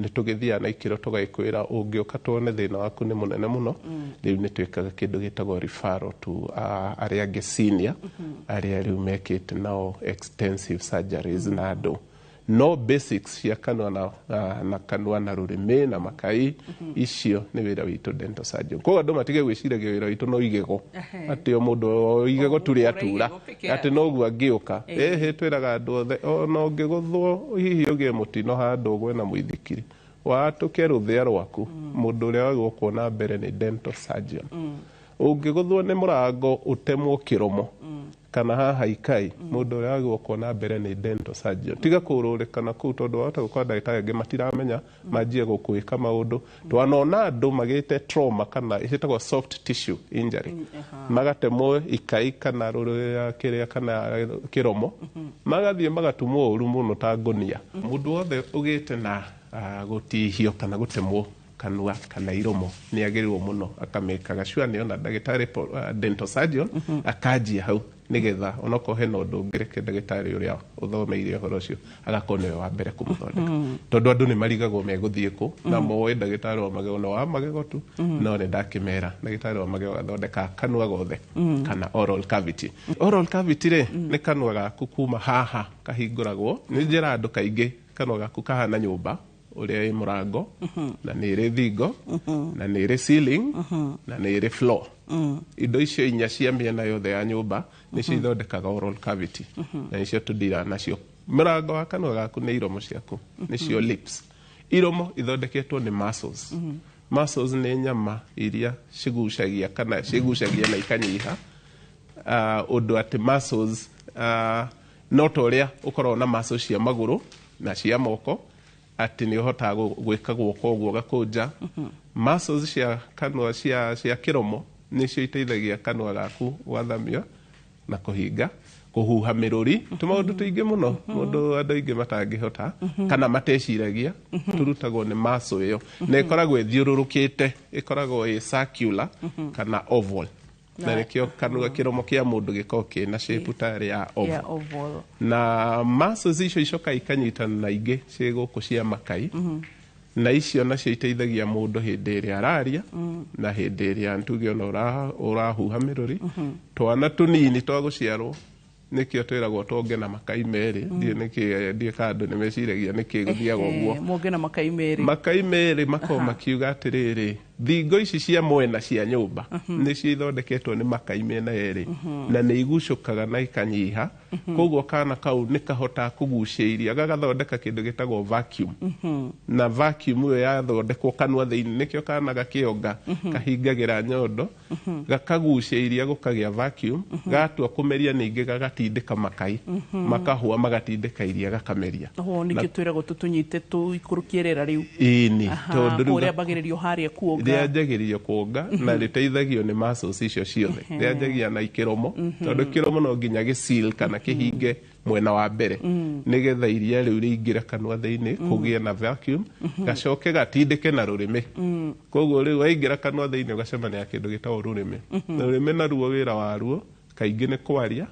Nĩ tũgĩthiaga na ikĩro, tũgagĩkwĩra ũngĩũka tuone thĩna waku nĩ mũnene mũno, rĩu nĩ twĩkaga kĩndũ gĩtagwo referral to arĩa angĩ senior, arĩa rĩu mekĩte nao extensive surgeries na andũ. No basics cia kanua na kanua na rũrĩmĩ na makai, icio nĩ wĩra witũ dental surgeon. Koguo andũ matige gwĩciragia wĩra witũ no igego, atĩ o mũndũ o igego tu rĩatura igego peke yake. Atĩ noguo angĩũka. Ĩhĩ, twĩraga andũ othe, ona ũngĩgũthwo, hihi ũgĩe mũtino handũ, ũgwe na mũithikiri, watũke rũthĩa rwaku, mũndũ ũrĩa wagĩrĩirwo kuona mbere nĩ dental surgeon. Ũngĩgũthwo nĩ mũrango, ũtemwo kĩromo kana haha ikai, mũndũ ũrĩa wagĩrĩirwo kuona mbere nĩ dental surgeon. Tiga kũrũrĩkana kũu, tondũ wahota gũkora ndagĩtarĩ angĩ matiramenya, manjie gũkwĩka maũndũ. Twanona andũ magĩte trauma kana ĩtagwo soft tissue injury, magatemwo ikai kana rũrĩa kĩrĩa kana kĩromo, magathiĩ magatumwo ũru mũno ta ngũnia. Mũndũ wothe ũgĩte na gũtihio kana gũtemwo kanua kana iromo nĩ agĩrĩirwo mũno akamĩkaga sure nĩ ona ndagĩtarĩ dental surgeon, akanjia hau, nĩgetha onokorwo hena ũndũ ũngĩ, reke ndagĩtarĩ ũrĩa ũthomeire ũhoro ũcio agakorwo nĩwe wa mbere kũmũthondeka, tondũ andũ nĩ marigagwo megũthiĩ kũ na moĩ ndagĩtarĩ wa magego no wa magego tu. No nĩ ndakĩmera ndagĩtarĩ wa magego athondekaga kanua gothe kana oral cavity. Oral cavity rĩ, nĩ kanua gaku kuma haha kahingũragwo. Nĩ njĩra andũ kaingĩ, kanua gaku kahana nyũmba ũrĩa ĩ mũrango, na nĩ ĩrĩ thingo, na nĩ ĩrĩ ceiling, na nĩ ĩrĩ floor. Indo icio inya cia mĩena yothe ya nyũmba nĩcio ithondekaga oral cavity, na nĩcio tũndira nacio. Mũrango wa kanua gaku nĩ iromo ciaku, nĩcio lips. Iromo ithondeketwo nĩ muscles. Muscles nĩ nyama iria cigucagia kana cigucagia na ikanyiha, ũndũ atĩ muscles, no ta ũrĩa ũkoragwo na muscles cia magũrũ na cia moko, atĩ nĩ ũhotaga gwĩka guoko ũguo gakũnja. Muscles cia kanua, cia kĩromo, nĩcio iteithagia kanua gaku gwathamio na kũhinga, kũhuha mĩrũri, tũmaũndũ tũingĩ mũno mũndũ andũ aingĩ matangĩhota kana mateciragia tũrutagwo nĩ muscle ĩyo, na ĩkoragwo ĩthiũrũrũkĩte, ĩkoragwo ĩ circular kana oval, na nĩkĩo kanua, kĩromo kĩa mũndũ gĩkoragwo kĩna shape tarĩ ya oval. Ya oval. Na muscles icio icokaga ikanyitana na ingĩ ciĩ gũkũ cia makai, na icio nacio iteithagia mũndũ hĩndĩ ĩrĩa araria na hĩndĩ ĩrĩa tuge ona ũrahuha mĩrũri. Twana tũnini twa gũciarwo, nĩkĩo twĩragwo twonge na makai merĩ. Ndiĩ nĩkĩ, ndiĩ kana andũ nĩ meciragia nĩkĩ gũthiaga ũguo. Muonge na makai merĩ. Makai merĩ makoragwo makiuga atĩrĩrĩ, thingo ici cia mwena cia nyũmba nĩcio ithondeketwo nĩ makai mĩena yerĩ, na nĩ igucũkaga na ikanyiha. Koguo kana kau nĩ kahotaga kũgucia iria, gagathondeka kĩndũ gĩtagwo vacuum, na vacuum ĩyo yathondekwo kanua thĩinĩ, nĩkĩo kana gakĩonga kahingagĩra nyondo, gakagucia iria, gũkagĩa vacuum. Gatua kũmeria ningĩ gagatindĩka makai, makahũa, magatindĩka iria, gakameria. Ho nĩkĩo twĩragwo tũtũnyite tũikũrũkie rĩera rĩu. Ĩni, tondũ rĩu kũrĩa ambagĩrĩrio harĩa kuonga. Rĩanjagĩrĩrio kuonga na rĩteithagio nĩ muscles icio ciothe. Rĩanjagia na ikĩromo, tondũ kĩromo no nginya gĩseal kana kĩhinge mwena wa mbere, nĩgetha iria rĩu rĩingĩre kanua thĩinĩ, kũgĩe na vacuum, gacoke gatindĩke na rũrĩmĩ. Koguo rĩu waingĩra kanua thĩinĩ, ũgacemania na kĩndũ gĩtagwo rũrĩmĩ. Rũrĩmĩ naruo wĩra waruo kaingĩ nĩ kwaria.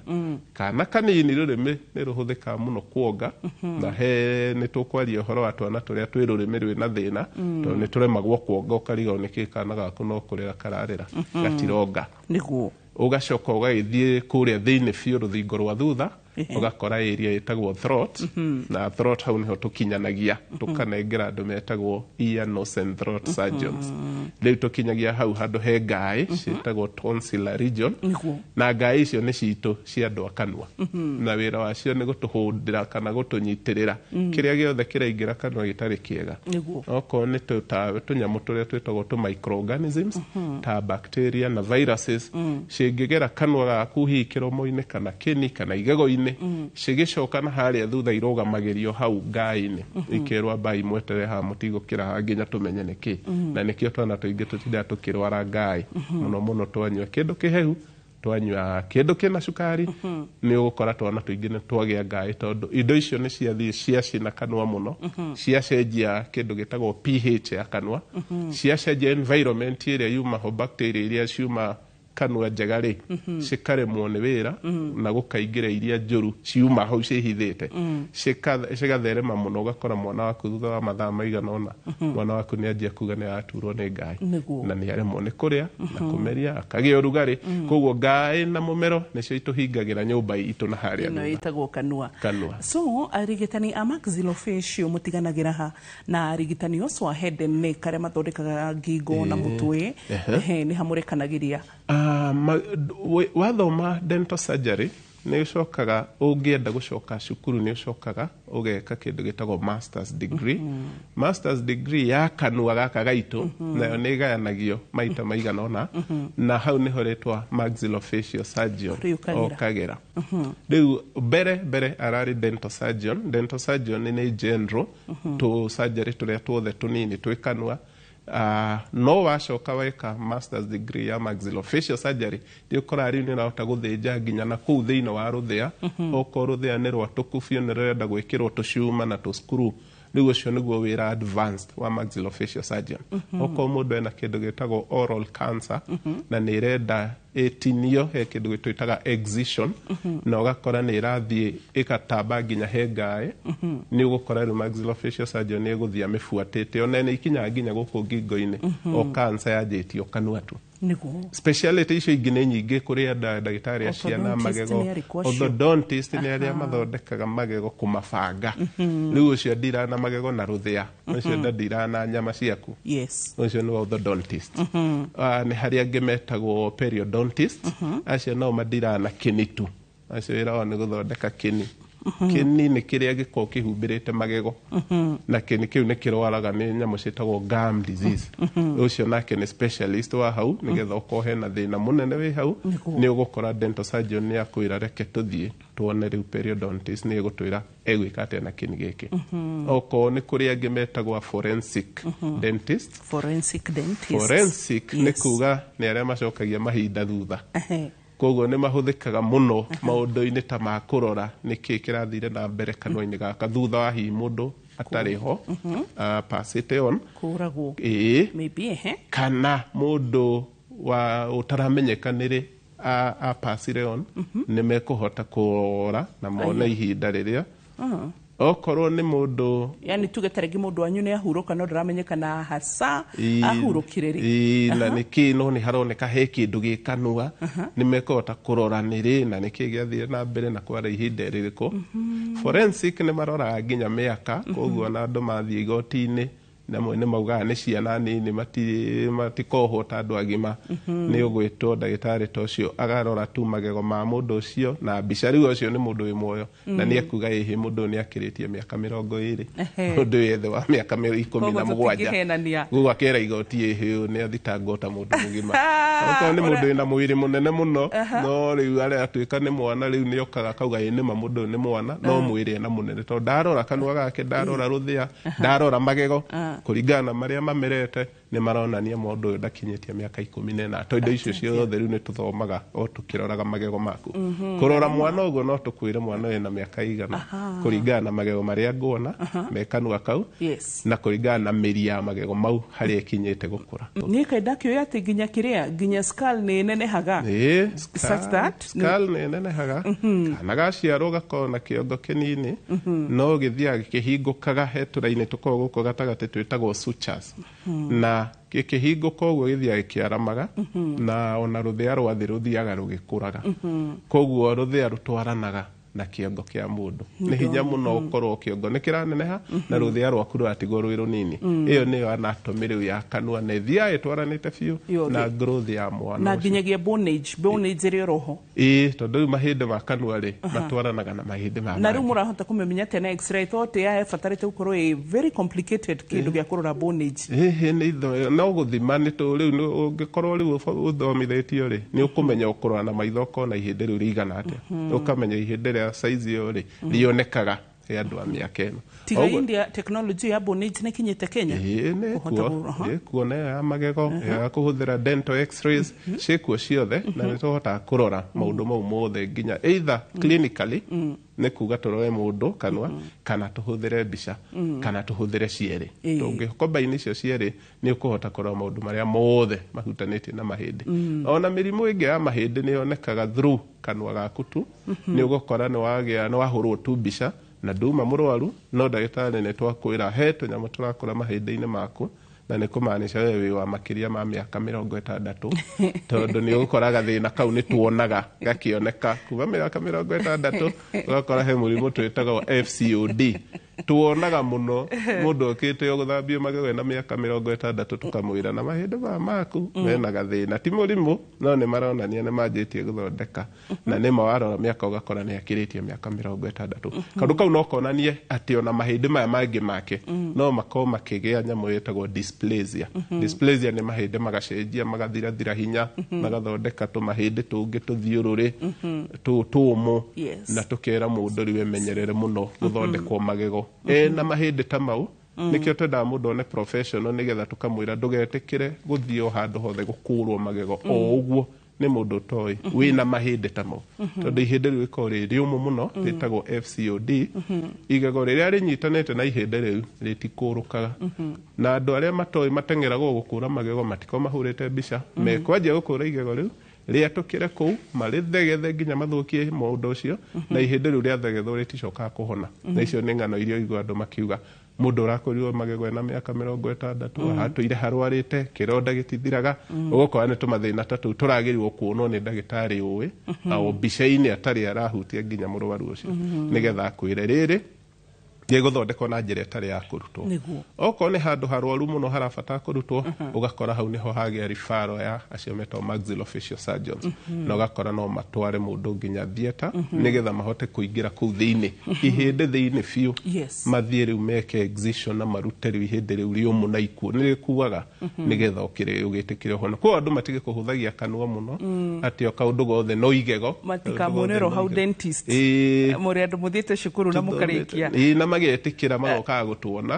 Kana kanini, rũrĩmĩ nĩ rũhũthĩkaga mũno kuonga, na he nĩ tũkwaria ũhoro wa twana tũrĩa twĩ rũrĩmĩ rwĩna thĩna, tondũ nĩ tũremagwo kuonga, ũkarigwo nĩkĩ kana gaku no kũrĩra kararĩra, gatironga. Ũgacoka ũgagĩthiĩ kũrĩa thĩinĩ biũ, rũthingo rwa thutha, ũgakora area ĩtagwo throat. Na throat hau nĩho tũkinyanagia, tũkanengera andũ metagwo ear, nose and throat surgeons. Rĩu tũkinyagia hau handũ he ngaĩ ciĩtagwo tonsillar region. Na ngaĩ icio nĩ citũ cia andũ a kanua, na wĩra wacio nĩ gũtũhũndĩra kana gũtũnyitĩrĩra kĩrĩa gĩothe kĩraingĩra kanua gĩtarĩ kĩega. Okorwo nĩ tũnyamũ tũrĩa twĩtagwo tũ microorganisms ta bacteria na viruses, cingĩgera kanua gaku, hihi kĩromo-inĩ kana kĩni kana igego-inĩ, cigĩcoka na harĩa thutha irũgamagĩrio hau ngaĩ-inĩ, ikerwo ambai mwetere haha, mũtigũkĩra haha nginya tũmenye nĩkĩ. Na nĩkĩo twana tũingĩ tũtindaga tũkĩrwara ngaĩ mũno mũno twanyua kĩndũ kĩhehu, twanyua kĩndũ kĩna cukari. Nĩ ũgũkora twana tũingĩ nĩ twagĩa ngaĩ, tondũ indo icio nĩ ciathiĩ ciacina kanua mũno, ciacenjia kĩndũ gĩtagwo pH ya kanua, ciacenjia environment ĩrĩa yuma ho, bacteria iria ciuma kanua njega rĩ, cikaremwo nĩ wĩra na gũkaingĩra iria njũru ciuma hau ciĩhithĩte, cigatherema mũno, ũgakora mwana waku thutha wa mathaa maigana ũna mwana waku nĩ anjia kuga nĩ araturwo nĩ ngaĩ. Na nĩ aremwo nĩ kũrĩa na kũmeria, akagĩa ũrugarĩ. Koguo ngaĩ na mũmero nĩcio itũhingagĩra nyũmba itũ na harĩa ĩno thutha. Ĩtagwo kanua. Kanua. So arigitani a maxillofacial mũtiganagĩra ha na arigitani ũcio a head and neck arĩa mathondekaga ngingo na mũtwe? Ehe, nĩ hamũrekanagĩria? Ah, wathoma dental surgery nĩ ũcokaga, ũngĩenda gũcoka cukuru, nĩ ũcokaga ũgeka kĩndũ gĩtagwo masters degree. Masters degree ya kanua gaka gaitũ nayo nĩ ĩgayanagio maita maigana ũna, na hau nĩho rĩtwa maxillofacial surgeon rĩũkagĩra. Okagĩra. Rĩu mbere mbere ararĩ dental surgeon. Dental surgeon nĩ general tũ surgery tũrĩa tuothe tũnini twĩ kanua. No wacoka weka masters degree ya maxillofacial surgery, nĩ ũkoraga rĩu nĩ ũrahota gũthĩnja nginya na kũu thĩinĩ wa rũthĩa. Okorwo rũthĩa nĩ rwatũku biũ, nĩ rũrenda gwĩkĩrwo tũcuma na tũscrew, rĩu ũcio nĩguo wĩra advanced wa maxillofacial surgeon. Okorwo mũndũ ena kĩndũ gĩtagwo oral cancer na nĩ ĩrenda ĩtinio, he kĩndũ twĩtaga excision, na ũgakora nĩ ĩrathiĩ ĩgatamba nginya he ngaĩ, nĩ ũgũkora rĩu maxillofacial surgeon nĩ ĩgũthiĩ amĩbuatĩte, ona nĩ ikinyaga nginya gũkũ ngingo-inĩ, o cancer yanjĩtio kanua tu. Speciality icio ingĩ nĩ nyingĩ, kũrĩ ndagĩtarĩ a ciana Orthodontist. Magego. Nĩ arĩkũ acio? Orthodontist nĩ arĩa mathondekaga magego, kũmabanga. Rĩu ũcio ndira na magego na rũthĩa, ũcio ndandira na nyama ciaku. Ũcio nĩ orthodontist. Ah, nĩ harĩ angĩ metagwo periodontist, acio nao mandiraga na kĩni tu. Acio wĩra wao nĩ gũthondeka kĩni. Kĩni nĩ kĩrĩa gĩkoragwo kĩhumbĩrĩte magego, na kĩni kĩu nĩ kĩrwaraga nĩ nyamũ ciĩtagwo gum disease. Ũcio nake nĩ specialist wa hau, nĩgetha ũkorwo hena thĩna mũnene wĩ hau, nĩ ũgũkora dental surgeon nĩ akwĩra, "Reke tũthiĩ tuone rĩu periodontist nĩ egũtwĩra egwĩka atĩa na kĩni gĩkĩ." Okorwo nĩ kũrĩ angĩ metagwo a forensic dentist. Forensic dentist. Forensic nĩ kuga nĩ arĩa macokagia mahinda thutha. Koguo nĩ mahũthĩkaga mũno maũndũ-inĩ ta ma kũrora nĩkĩ kĩrathire na mbere kanua-inĩ gaka thutha wa hihi mũndũ atarĩ ho, passĩte on. Kũragwo. Ĩĩ. Maybe, ehe. Kana mũndũ wa ũtaramenyeka nĩrĩ a passire on, nĩ mekũhota kũrora na mone ihinda rĩrĩa okorwo nĩ mũndũ. Yani tuge ta rĩngĩ mũndũ wanyu nĩ ahurũka no ndũramenyekana hasa ahurũkire rĩ. Ĩĩ, na nĩkĩ, no nĩ haroneka he kĩndũ gĩ kanua, nĩ mekũhota kũrora nĩrĩ na nĩkĩ gĩathire na mbere na kwara ihinda rĩrĩkũ. Forensic nĩ maroraga nginya mĩaka, koguo ona andũ mathiĩ igoti-inĩ namwe nĩ maugaga nĩ ciana nini, matikohwo ta andũ agima. Nĩ ũgwĩtwo ndagĩtarĩ ta ũcio agarora tu magego ma mũndũ ũcio na mbica. Rĩu ũcio nĩ mũndũ wĩ muoyo na nĩ ekuga, "Ĩhĩ, mũndũ ũyũ nĩ akĩrĩtie mĩaka 20, mũndũ wĩ thĩ wa mĩaka ikũmi na Koguo mũgwanja." tũtingĩhenania. Koguo akera igoti, "Ĩhĩ, ũyũ nĩ athitangwo ta mũndũ mũgima." Okorwo nĩ mũndũ wĩna mwĩrĩ mũnene mũno, no rĩu aratuĩka nĩ mwana, rĩu nĩ okaga akauga, "Ĩ nĩma, mũndũ ũyũ nĩ mwana, no mwĩrĩ ena mũnene, tondũ ndarora kanua gake, ndarora rũthĩa, ndarora magego, kũringana na marĩa mamerete, nĩ maronania mũndũ ũyũ ndakinyĩtie mĩaka 14." Tondũ indo icio ciothe rĩu nĩ tũthomaga o tũkĩroraga magego maku. Kũrora mwana ũguo no tũkwĩre mwana ũyũ ena mĩaka igana kũringana na magego marĩa nguona me kanua kau na kũringana na mĩri ya magego mau harĩa ĩkinyĩte gũkũra. Niĩ kaĩ ndakĩũĩ atĩ nginya kĩrĩa, nginya skull nĩ ĩnenehaga. Ĩĩ. Such that Skull nĩ ĩnenehaga. Kana gaciarwo gakorwo na kĩongo kĩnini, no gĩthiaga gĩkĩhingũkaga. He tũraini tũkoragwo gũkũ gatagatĩ twĩtagwo sutures, na gĩkĩhingũka ũguo gĩthiaga gĩkĩaramaga, na ona rũthĩa rwa thĩ rũthiaga rũgĩkũraga. Koguo rũthĩa rũtwaranaga na kĩongo kĩa mũndũ. Nĩ hinya mũno ũkorwo kĩongo nĩ kĩraneneha na rũthĩa rwaku rũratigwo rwĩ rũnini. Ĩyo nĩyo anatomy rĩu ya kanua, na ĩthiaga ĩtwaranĩte biũ Yothe. na growth ya mwana Na ũcio. nginyagia bone age, bone age ĩrĩ oroho. Ĩĩ, tondũ rĩu mahĩndĩ ma kanua rĩ matwaranaga na mahĩndĩ ma Na rĩu mangĩ. mũrahota kũmĩmenya atĩa na x-ray? Thought yabatarĩte gũkorwo ĩ very complicated kĩndũ gĩa kũrora bone age. Ĩhĩ, nĩ itho no gũthima nĩ tũ rĩu ũngĩkorwo rĩu ũthomithĩtio rĩ, nĩ ũkũmenya ũkũrora na maitho ũkona ihĩndĩ rĩu rĩigana atĩa, ũkamenya ihĩndĩ rĩa size ĩyo rĩ rĩonekaga he andũ a mĩaka ĩno. Tiga India, technology ya bone age nĩkinyĩte Kenya. Ĩĩ, Kũhota nĩkuo ĩkuo, na ĩyo ya magego, ĩyo ya kũhũthĩra dental x-rays ciĩkuo ciothe, na nĩ tũhotaga kũrora maũndũ mau mothe nginya either clinically, nĩ kuga tũrore mũndũ kanua, kana tũhũthĩre mbica, kana tũhũthĩre cierĩ. Tũngĩkombaini icio cierĩ, nĩ ũkũhota kũrora maũndũ marĩa mothe mahutanĩtie na mahĩndĩ. Ona mĩrimũ ĩngĩ ya mahĩndĩ nĩ yonekaga through kanua gaku tu. Nĩ ũgũkora nĩ wagĩa, nĩ wahũrwo tu mbica na nduma mũrwaru, no ndagĩtarĩ nĩ twakwĩra he tũnyamũ tũrakũra mahĩndĩ-inĩ maku, na nĩ kũmaanisha we wĩ wa makĩria ma mĩaka 60, tondũ nĩ ũgũkora gathĩna kau nĩ tuonaga gakĩoneka kuma mĩaka 60. Ũgakora he mũrimũ twĩtaga FCOD tuonaga mũno, mũndũ okĩte o gũthambio magego ena mĩaka 60, tũkamwĩra na mahĩndĩ maya maku mena gathĩna, ti mũrimũ, no nĩ maronania nĩ manjĩtie gũthondeka, na nĩma warora mĩaka ũgakora nĩ akĩrĩtie mĩaka 60. Kaũndũ kau no konanie atĩ ona mahĩndĩ maya mangĩ make no makorwo makĩgĩa nyamũ ĩtagwo dysplasia. Dysplasia nĩ mahĩndĩ magacenjia, magathirathira hinya, magathondeka tũmahĩndĩ tũngĩ tũthiũrũrĩ tũmũ, na tũkera mũndũ rĩu emenyerere mũno gũthondekwo magego ena mahĩndĩ ta mau. Nĩkĩo twendaga mũndũ one professional, nĩgetha tũkamwĩra ndũgetĩkĩre gũthiĩ o handũ hothe gũkũrwo magego o ũguo nĩ mũndũ ũtoĩ wĩna mahĩndĩ ta mau, tondũ ihĩndĩ rĩu rĩkoragwo rĩ rĩũmũ mũno, rĩtagwo FCOD. Igego rĩrĩa rĩnyitanĩte na ihĩndĩ rĩu rĩtikũrũkaga, na andũ arĩa matoĩ mateng'eragwo gũkũra magego matikoragwo mahũrĩte mbica, mekwanjia gũkũra igego rĩu rĩatũkĩre kũu, marĩthegethe nginya mathũkie mũndũ ũcio, na ihĩndĩ rĩu rĩathegethwo rĩticokaga kũhona. Na icio nĩ ng'ano iria ũigua andũ makiuga mũndũ ũrakũrirwo magego ena mĩaka 60 aratũire harwarĩte kĩronda gĩtithiraga. Ũgũkora nĩ tũmathĩna ta tũu tũragĩrĩirwo kuonwo nĩ ndagĩtarĩ ũĩ o mbica-inĩ atarĩ arahutia nginya mũrwaru ũcio, nĩgetha akwĩre rĩrĩ rĩgũthondekwo na njĩra ĩtarĩ ya kũrutwo. Okorwo nĩ handũ harwaru mũno harabatara kũrutwo, ũgakora hau nĩho hagĩa referral ya acio metagwo maxillofacial surgeons, na ũgakora no matware mũndũ nginya theatre, nĩgetha mahote kũingĩra kũu thĩinĩ, ihĩndĩ thĩinĩ biũ, mathiĩ rĩu meke excision na marute rĩu ihĩndĩ rĩu rĩũmũ na ikuũ nĩ rĩkuaga, nĩgetha ũkĩre ũgĩtĩkĩre ũhona. Koguo andũ matige kũhũthagia kanua mũno atĩ o kaũndũ gothe no igego. Matikamuonerwo hau dentist. Mũrĩ andũ mũthiĩte cukuru na mũkarĩkia. Ĩĩ, na magetĩkĩra magokaga gũtuona.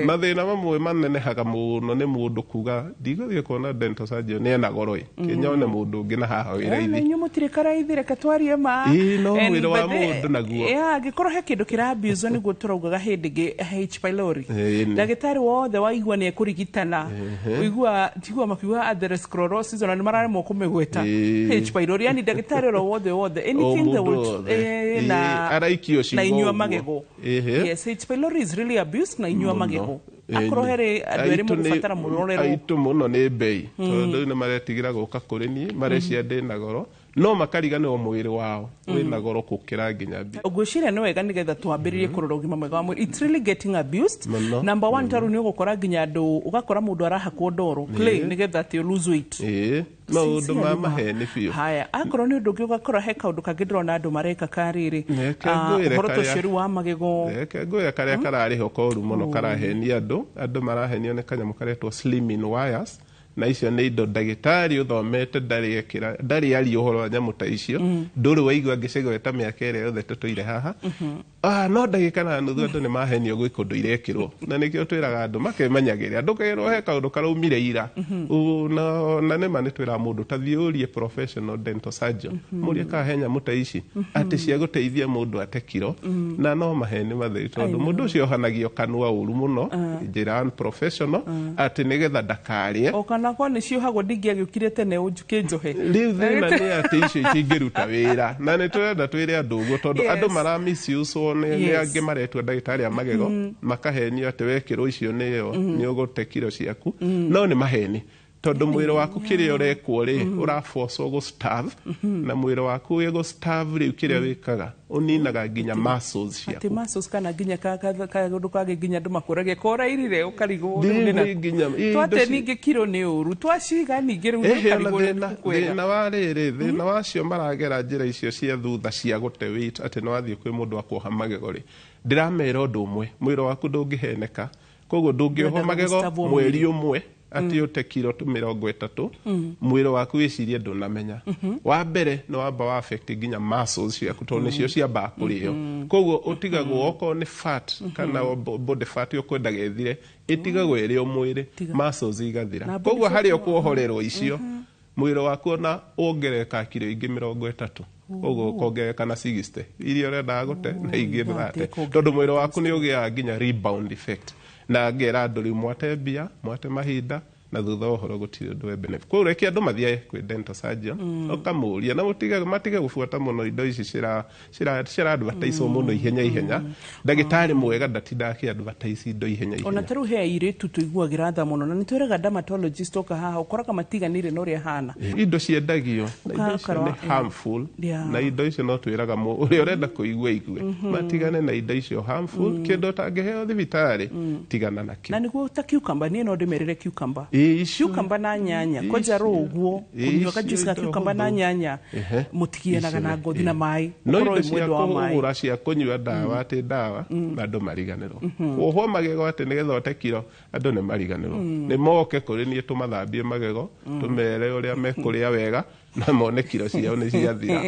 Mathĩna mamwe manenehaga mũno nĩ mũndũ kuga ndigũthiĩ kuona dental surgeon, nĩ ena goro ĩ, kĩnyone mũndũ ũngĩ na haha wĩ Na raithi. inyuĩ mũtirĩ karaithi, reke twarie ma. Ĩĩ, no And mwĩrĩ wa by the- mũndũ naguo. Yeah, angĩkorwo he kĩndũ kĩra abuse nĩguo tũraugaga hĩndĩ ĩngĩ H pylori. Ndagĩtarĩ wothe waigua nĩ ekũrigitana, ũigua tigua makiuga atherosclerosis, ona nĩ mararemwo kũmĩgweta. H pylori, yani ndagĩtarĩ oro wothe wothe, anything they mũndũ would wothe. Na araikio ciugo na inyua ũguo. Magego. Yes, H pylori is really abused na inyua Mũno. magego. Akorwo herĩ andũ erĩ Aitũ mũgũbatara mũrorerwo. Aitũ mũno nĩ mbei, tondũ rĩu nĩ maretigĩra gũka kũrĩ niĩ, marecia ndĩ na goro, no makariganĩrwo mwĩrĩ wao wĩna goro gũkĩra nginya mbia. Ngwĩciria nĩ wega nĩgetha twambĩrĩrie kũrora ũgima mwega wa mwĩrĩ. It's really getting abused. Mũno. Number one, taru nĩ ũgũkora nginya andũ, ũgakora mũndũ arahakwo ndoro clay nĩgetha atĩ lose weight. Ĩĩ, maũndũ ma maheni biũ. Haya, akorwo nĩ ũndũ ũngĩ, ũgakora he kaũndũ kangĩ ndĩrona andũ mareka karĩrĩ. Reke ngwĩre Ũhoro ta ũcio rĩu wa magego. Reke ngwĩre karĩa kararĩho koru mũno karahenia andũ. Andũ marahenio nĩ kanyamũ karetwo slimming wires, na icio nĩ indo ndagĩtarĩ ũthomete ndarĩ ekĩra, ndarĩ aria ũhoro wa nyamũ ta icio, ndũrĩ waigua ngĩcigweta mĩaka ĩrĩa yothe tũtũire haha. No ndagĩka na nuthu andũ nĩ mahenio gwĩ kũndũ irekĩrwo, na nĩkĩo twĩraga andũ makemenyagĩrĩra, ndũkerwo he kaũndũ karaumire ira. Na nĩma nĩ twĩraga mũndũ ta thiĩ ũrie professional dental surgeon, mũrie kana he nyamũ ta ici atĩ cia gũteithia mũndũ ate kiro, na no maheni matheri, tondũ mũndũ ũcio ohanagio kanua ũru mũno, njĩra unprofessional, atĩ nĩgetha ndakarĩe. O kana kwa nĩ ciohagwo, ndingĩagĩũkire tene ũnjohe. Rĩu thĩna nĩ atĩ icio itingĩruta wĩra, na nĩ tũrenda twĩre andũ ũguo, tondũ andũ mara misuse nĩ angĩ maretua ndagĩtarĩ a magego, makahenio atĩ wekĩrwo icio nĩyo nĩ ũgũte kiro ciaku, no nĩ maheni, tondũ mwĩrĩ waku kĩrĩa ũrekwo rĩ, ũrabocwo gũ starve, na mwĩrĩ waku wĩ gũ starve rĩu kĩrĩa wĩkaga ũninaga nginya muscles atĩ ciaku. Muscles kana nginya kaũndũ kangĩ nginya andũ makũragia korairire ũkarigwo Ndĩ rĩu nĩ nĩ nginya indo twate ci- ningĩ kiro nĩ ũru twaciga ningĩ rĩu Ehe, ona ũkarigwo nĩ thĩna kwega. Thĩna wa rĩrĩ, thĩna wacio maragera njĩra icio cia thutha cia gũte weight, atĩ nĩ wathiĩ kwĩ mũndũ wa kuoha magego rĩ, ndĩramera ũndũ ũmwe, mwĩrĩ waku ndũngĩheneka, koguo ndũngĩohwo Ndwendaga magego gũstarvwo. mweri ũmwe. atĩ ũte kiro 30 mwĩrĩ waku wĩcirie ndũnamenya. Wa mbere nĩ wamba wa affect nginya muscles ciaku tondũ nĩcio ciambaga kũrĩo. Koguo ũtigagwo okorwo nĩ fat kana body fat ũkwendaga ĩthire, ĩtigagwo ĩrĩ o mwĩrĩ, muscles igathira. Koguo harĩa ũkuohorerwo icio mwĩrĩ waku ona wongerereka kiro ingĩ 30, ũguo ũkongerereka na 60 iria ũrendaga gũte na ingĩ ndũrate, tondũ mwĩrĩ waku nĩ ũgĩaga nginya rebound effect. Na ngera andũ rĩu mwate mbia, mwate mahinda, na thutha wa ũhoro gũtirĩ ũndũ wa benefit. Koguo reke andũ mathiĩ kwĩ dental surgeon ũkamũria, na matige gũbuata mũno indo ici cira advertise mũno ihenya ihenya. Ndagĩtarĩ mwega ndatindaga akĩ advertise indo ihenya ihenya. Ona tarĩu he airĩtu tũiguagĩra tha mũno, na nĩ twĩraga dermatologist oka haha ũkoraga matiganĩire na ũrĩa hana. Indo ciendagio na indo icio nĩ harmful, na indo icio no twĩraga ũrĩa ũrenda kũigua igue matigane na indo icio harmful. Kĩndũ ũtangĩheo thibitarĩ tigana nakĩo. Na nĩguo ta cucumber, niĩ no ndĩmerĩre cucumber. Cucumber na nyanya kwanja rũguo kũnyua kajuice ka cucumber na nyanya mũtigianaga na ngothi na maĩ. No indo cia kũgũra cia kũnyua ndawa atĩ ndawa na andũ mariganĩrwo. Kuohwo magego atĩ nĩgetha ũte kiro andũ nĩ mariganĩrwo. Nĩ moke kũrĩ niĩ tũmathambie magego, tũmere ũrĩa mekũrĩa wega na mone kiro ciao nĩ ciathira.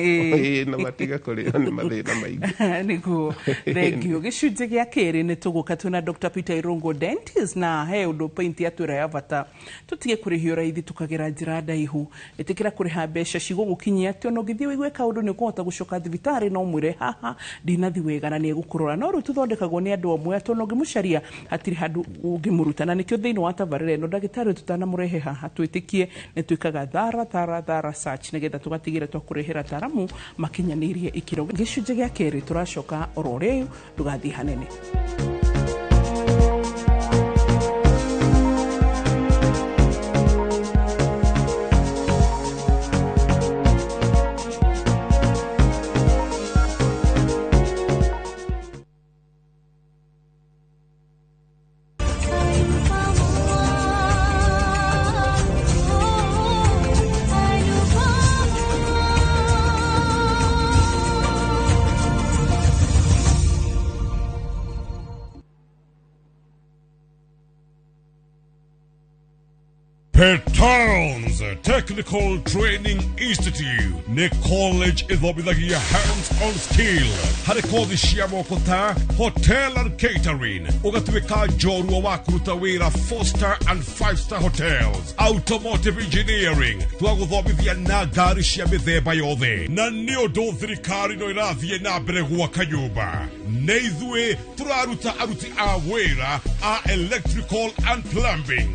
Na matige kũrĩo nĩ mathĩna maingĩ. Nĩguo, thank you. Gĩcunjĩ gĩa kerĩ nĩ tũgũka twĩna Dr. Peter Irungu dentist, na he ũndũ point atwĩra ya bata tũtige kũrĩhio raithi tũkagera njĩra ndaihu. Ĩtĩkĩra kũrĩha mbeca cigũgũkinyia atĩ ona ũngĩthiĩ wĩigue kaũndũ nĩ ũkũhota gũcoka thibitarĩ na ũmwĩre haha ndinathi wega na nĩ egũkũrora. No rĩu tũthondekagwo nĩ andũ amwe atĩ ona ũngĩmũcaria hatirĩ handũ ũngĩmũruta, na nĩkĩo thĩinĩ wa tabarĩra ĩno ndagĩtarĩ tũtanamũrehe haha twĩtĩkie nĩ twĩkaga thara search nĩgetha tũgatigĩra twakũrehera ataramu makinyanĩirie ikĩro. Gĩcunjĩ gĩa kerĩ tũracoka oro rĩu, ndũgathiĩ hanene. Towns Technical Training Institute nĩ college ĩthomithagia hands-on skill harĩ kothi cia moko ta hotel and catering, ũgatuĩka njorua wa kũruta wĩra 4-star and 5-star hotels, automotive engineering twagũthomithia na ngari cia mĩthemba yothe, na nĩ ũndũ thirikari no ĩrathiĩ na mbere gwaka nyũmba. Nĩ ithuĩ tũraruta aruti a wĩra a electrical and plumbing.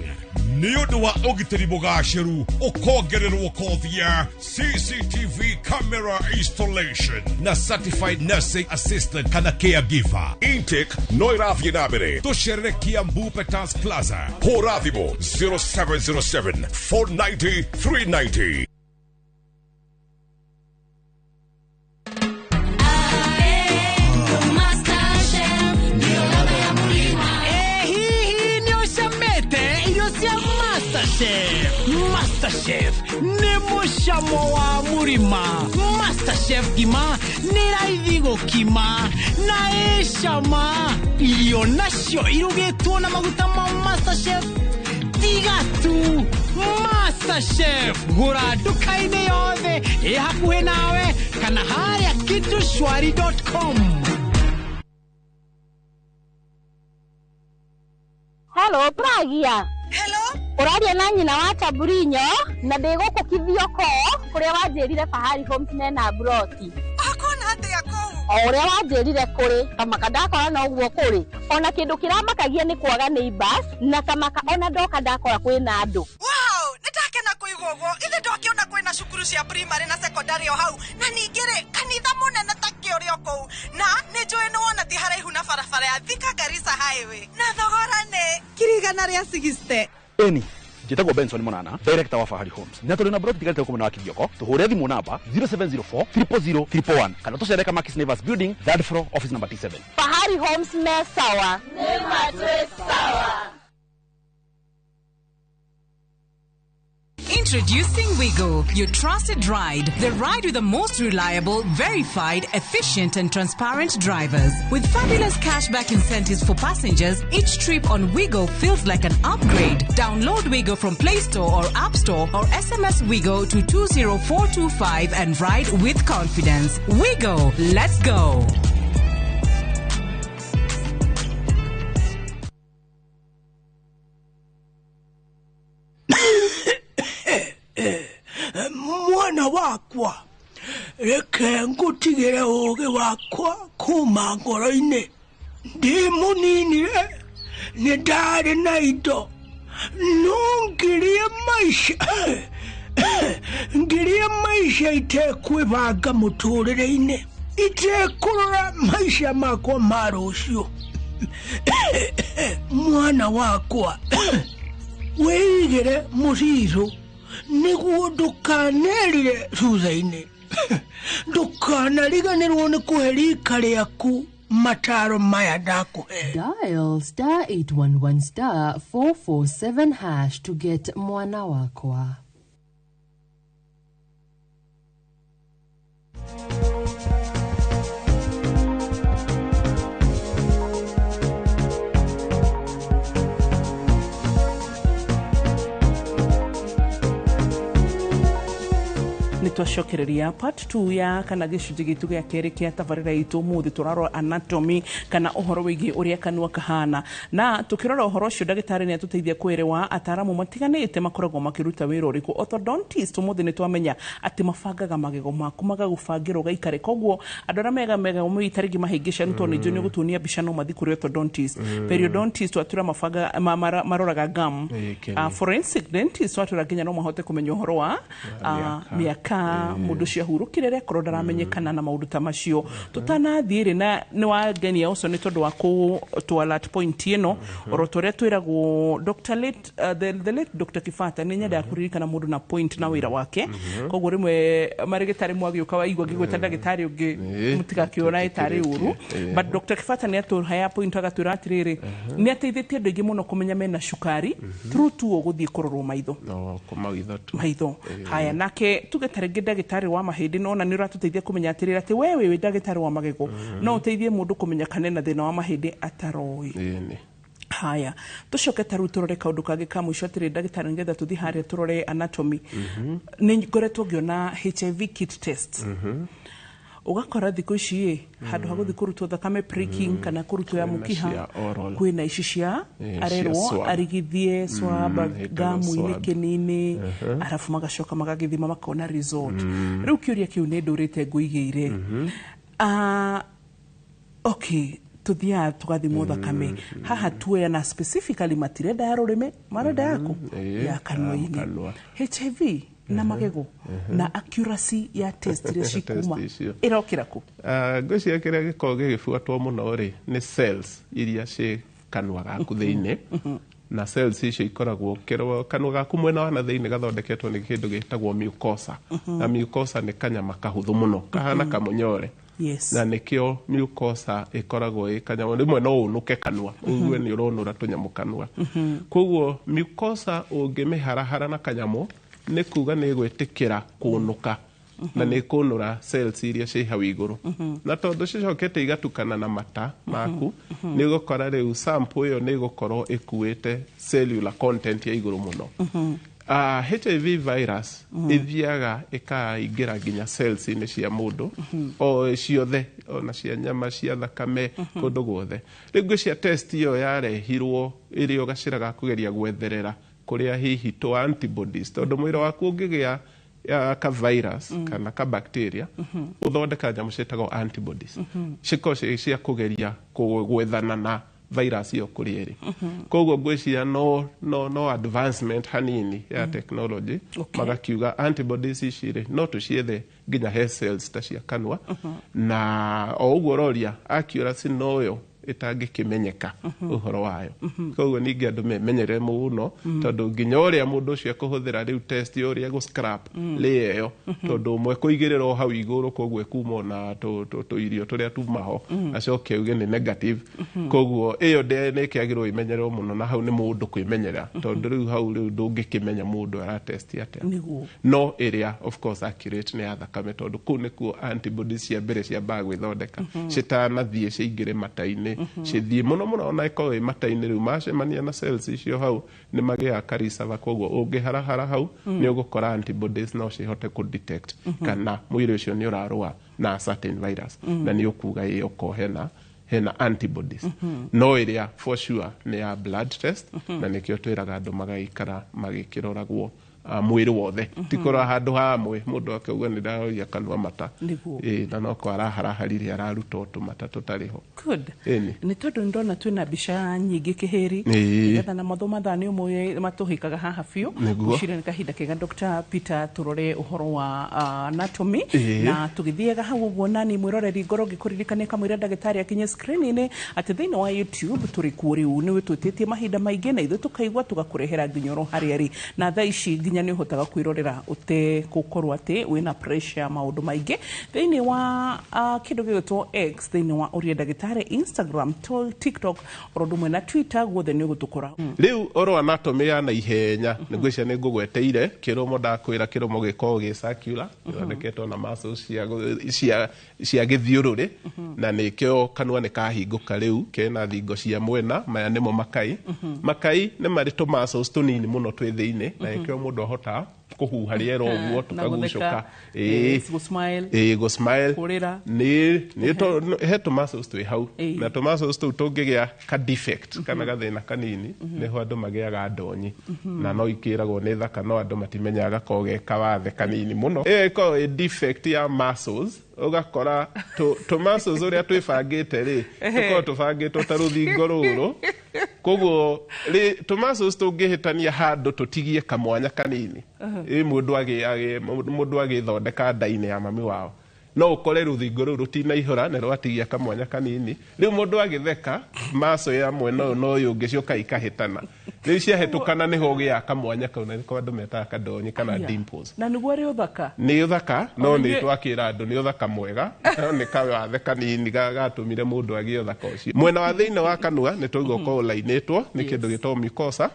Nĩ ũndũ wa ũgitĩri mũgacĩru ũkongererwo kothi ya CCTV camera installation na certified nursing assistant kana caregiver. Intake no ĩrathiĩ na mbere. Tũcerere Kiambu Peters Plaza. Hũra thimũ 0707 490 390. MasterChef nĩ mũcamo wa mũrima. MasterChef ngima nĩ raithi gũkima na ĩcama. Irio nacio irugĩtwo na maguta ma MasterChef tiga tu. MasterChef gũra nduka-inĩ yothe ĩ hakuhĩ nawe kana harĩa kitushwari.com. Hello, Pragia. Hello. Ũraria na nyina wa Taburinyo na ndĩ gũkũ Kithioko kũrĩa wanjĩrire Fahari Homes mena broti. Akona atĩa kũu? O ũrĩa wanjĩrire kũrĩ kamaka ndakora noguo kũrĩ. Ona kĩndũ kĩramakagia nĩ kwaga neighbors na kamaka ona ndoka ndakora kwĩna andũ. Wow, nĩndakena kũigua ũguo. Ithe ndokĩona kwĩna cukuru cia primary na secondary o hau na ningĩ rĩ kanitha mũnene ta kĩũrĩ o kũu, na nĩ njũĩ nĩ wona ti haraihu na barabara ya Thika Garissa Highway, na thogora nĩ 160,000. Eni njĩtagwo Benson Monana, director wa Fahari Homes, na tũrĩ na broti tigarĩte gũkũ mwena wa Kithioko. Tũhũre thimũ namba 0704 000 111 kana tũcere Kamakis Neighbors Building, third floor, office number T7. Fahari Homes me sawa. Nĩ matwĩ sawa. Introducing Wigo, your trusted ride. The ride with the most reliable, verified, efficient, and transparent drivers. With fabulous cashback incentives for passengers, each trip on Wigo feels like an upgrade. Download Wigo from Play Store or App Store or SMS Wigo to 20425 and ride with confidence. Wigo, let's go. Mwana wakwa, reke ngutigire ũũgĩ wakwa kuma ngoro-inĩ. Ndĩ mũnini-rĩ, nĩ ndarĩ na indo, no ngirie maica ngirie maica itekwĩbanga mũtũrĩre-inĩ, itekũrora maica makwa ma rũciũ. Mwana wakwa, wĩigĩre mũcirũ nĩguo ndũkanerire thutha-inĩ, ndũkanariganĩrwo nĩ kũhe rika rĩaku mataro maya ndakũhe. Dial star 811 star 447 hash to get Mwana Wakwa. Nĩ twacokereria part 2 ya kana gĩcunjĩ gitũ gĩa kerĩ kĩa tabarĩra itũ. Ũmũthĩ tũrarora anatomy kana ũhoro wĩgiĩ ũrĩa kanua kahana, na tũkĩrora ũhoro ũcio ndagĩtarĩ nĩ atũteithia kwĩrewa ataaramu matiganĩte makoragwo makĩruta wĩra ũrĩkũ. Orthodontist, ũmũthĩ nĩ twamenya atĩ mabangaga magego maku, magagũbangĩra ũgaikare. Koguo andũ arĩa mega mega ta rĩngĩ mahĩngĩcanu, tondũ nĩ njũĩ nĩ ũgũtuonia mbica, no mathiĩ kũrĩ orthodontist. Periodontist watwĩra mabanga maroraga gum. Forensic dentist watwĩra nginya no mahote kũmenya ũhoro wa mĩaka mũndũ ũcio ahurũkire rĩa korwo ndaramenyekana na maũndũ ta macio. Tũtanathiĩ rĩ, na nĩ wangenia ũcio nĩ tondũ wa kũtũ alert point ĩno, oro ta ũrĩa twĩragwo Dr. Late, the late Dr. Kibata nĩ nyendaga kũririkana mũndũ na point na wĩra wake. Koguo rĩmwe marĩgĩtarĩ mwagĩũka waigua ngĩgwĩta ndagĩtarĩ ũngĩ, mũtigakĩona ĩtarĩ ũru, but Dr. Kibata nĩ atũhaya point agatwĩra atĩrĩrĩ, nĩ ateithĩtie andũ aingĩ mũno kũmenya mena cukari through tu ũgũthiĩ kũrorwo maitho. No kũmaitho tu. Maitho. Haya, nake tuge ta rĩngĩ ndagĩtarĩ wa mahĩndĩ, nona nĩ ũratũteithia kũmenya atĩrĩrĩ, atĩ we wĩ ndagĩtarĩ wa magego no ũteithie mũndũ kũmenya kana ena thĩna wa mahĩndĩ ataroĩ. Haya, tũcoke ta rĩu tũrore kaũndũ kangĩ ka mũico atĩrĩ ndagĩtarĩ, nĩgetha tũthiĩ harĩa tũrore anatomy. Nĩ ngoretwo ngĩona HIV kit test, ũgakora thikũ ici ĩ handũ ha gũthiĩ kũrutwo thakame, pricking, kana kũrutwo ya Kwĩna mũkiha, cia oral. Kwĩna ici cia cia arerwo swab. Arigithie swab ĩtagwo ngamu-inĩ swab. kĩnini, arabu magacoka magagĩthima makona result. Rĩu kĩũria kĩu nĩ ndũrĩte ngũigĩire. Okay, tuthiaga tũgathimwo thakame haha, tuoya na specifically matirenda ya rũrĩmĩ, marenda yaku ya kanua-inĩ. Kanua. HIV na magego na accuracy ya test iria cikuma Test icio. ĩrokĩra kũ? Ngwĩciria kĩrĩa gĩkoragwo gĩgĩbuatwo mũno rĩ nĩ cells iria ciĩ kanua gaku thĩinĩ, na cells icio ikoragwo kanua gaku mwena wa na thĩinĩ gathondeketwo nĩ kĩndũ gĩtagwo mucosa, na mucosa nĩ kanyama kahũthũ mũno kahana kamũnyore. Na nĩkĩo mucosa ĩkoragwo ĩ kanyamũ rĩmwe no ũnũke kanua, ũigue nĩ ũronũra tũnyamũ kanua. Koguo mucosa ũngĩmĩharahara na kanyamũ, nĩ kuga nĩ ĩgwĩtĩkĩra kũnũka na nĩ kũnũra cells iria ciĩ hau igũrũ, na tondũ cicokete igatukana na mata maku, nĩ ũgũkora rĩu sample ĩyo nĩ ĩgũkorwo ĩkuĩte cellular content ya igũrũ mũno. HIV virus ĩthiaga ĩkaingĩra nginya cells-inĩ cia mũndũ o ciothe, ona cia nyama, cia thakame, kũndũ guothe. Rĩu ngwĩciria test ĩyo yarehirwo ĩrĩ o gacĩra ga kũgeria gwetherera kũrĩa hihi tũ antibodies, tondũ mwĩrĩ waku ũngĩgĩa ya ka virus kana ka bacteria, ũthondeka nyamũ ciĩtagwo antibodies, cikorwo ciĩ cia kũgeria gwethana na virus ĩyo kũrĩa ĩrĩ. Koguo ngwĩciria no advancement hanini ya technology, magakiuga antibodies ici rĩ no tũciethe nginya he cells ta cia kanua. Na o ũguo ũroria, accuracy noyo Ĩtangĩkĩmenyeka ũhoro wayo. Koguo ningĩ andũ memenyerere mũno, tondũ nginya ũrĩa mũndũ ũcio ekũhũthĩra rĩu test, ũrĩa egũ scrap layer ĩyo, tondũ ũmwe kũigĩrĩra o hau igũrũ, koguo ĩkuma ona tũirio tũrĩa tuma ho, acoke auge nĩ negative. Koguo ĩyo nĩ ĩkĩagĩrwo ĩmenyererwo mũno, na hau nĩ mũndũ kwĩmenyerera, tondũ rĩu hau rĩu ndũngĩkĩmenya mũndũ aratest atĩa. No ĩrĩa of course accurate nĩ ya thakame, tondũ kũu nĩkuo antibodies cia mbere ciambaga gwĩthondeka citanathiĩ ciingĩre mata-inĩ, cithiĩ mũno mũno. Ona ĩkorwo ĩ mata-inĩ, rĩu macemania na cells icio hau nĩ magĩaga karisava. Koguo ũngĩharahara hau nĩ ũgũkora antibodies no cihote kũ detect kana mwĩrĩ ũcio nĩ ũrarũa na certain virus, na nĩ ũkuga ĩ okorwo hena antibodies. No ĩrĩa for sure nĩ ya blood test, na nĩkĩo twĩraga andũ magaikara magĩkĩroragwo mwĩrĩ wothe, ti kũrora handũ hamwe mũndũ akauga nĩ ndaroria kanua mata. Ĩ, na noko araharaharire araruta o tũmata tũtarĩ ho. Good. Ĩni. Nĩ tondũ nĩ ndona twĩna mbica nyingĩ kĩhĩri, nĩgetha na matho mathaa nĩ ũmwe matũhĩkaga haha biũ. Ngwĩciria nĩ kahinda kega, Dr. Peter, tũrore ũhoro wa anatomy. Na tũgĩthiaga hau ũguo, nani mwĩroreri ngoro ngĩkũririkania kamũira ndagĩtarĩ akinye screen-inĩ atĩ thĩinĩ wa YouTube tũrĩ kuo rĩu. Nĩ wĩtwĩtĩtie mahinda maingĩ na ithuĩ tũkaigua tũgakũrehera nginya oro harĩa rĩ, na thaa ici nginya nĩ ũhotaga kwĩrorera ũtegũkorwo atĩ wĩna pressure ya maũndũ maingĩ thĩinĩ wa kĩndũ gĩgwĩtwo X, thĩinĩ wa Ũria Ndagĩtarĩ, Instagram, TikTok, oro ũndũ ũmwe na Twitter, guothe nĩ ũgũtũkora. Rĩu oro anatomy ya naihenya nĩ ngwĩciria nĩ ngũgweteire kĩromo. Ndakwĩra kĩromo gĩkoragwo gĩ circular, gĩthondeketwo na muscles cia gĩthiũrũrĩ, na nĩkĩo kanua nĩ kahingũka rĩu kena thingo cia mwena. Maya nĩmo makai. Makai nĩ marĩ tũ muscles tũnini mũno twĩ thĩinĩ, na nĩkĩo mũndũ ahotaga kũhuha rĩera ũguo Na tũkagucũka. gũtheka. Gũ-smile. Ĩĩ, gũ-smile. Kũrĩra. Nĩ he tũ muscles twĩ hau, na tũ muscles tũu tũngĩgĩa ka defect kana gathĩna kanini, nĩho andũ magĩaga ndonyi, na no ikĩragwo nĩ thaka, no andũ matimenyaga gakoragwo ge kawathe kanini mũno. Ĩyo ĩkoragwo ĩ defect ya muscles. Ũgakora tũ muscles ũrĩa twĩbangĩte rĩ, tũkoragwo tũbangĩtwo ta rũthingo rũrũ. Koguo tũ muscles tũngĩhĩtania handũ tũtigie kamwanya kanini, ĩ mũndũ agĩthondeka nda-inĩ ya mami wao, no ũkore rũthingo rũu rũtinaihũra na rwatigia kamwanya kanini. Rĩu mũndũ agĩtheka, maco ya mwena ũyũ na ũyũ ũngĩ ciũka ikahĩtana. Rĩu ciahĩtũkana nĩho ũgĩaga kamwanya kau, na nĩko andũ metaga kandonyi kana dimples. Na nĩguo arĩ ũthaka. Nĩ ũthaka, no Ona nĩ twakĩra andũ nĩ ũthaka mwega, no nĩ kawathe kanini gatũmire mũndũ agĩe ũthaka ũcio. Mwena wa thĩinĩ wa kanua nĩ twaigua ũkorwo ũlainĩtwo nĩ kĩndũ gĩtagwo mucosa,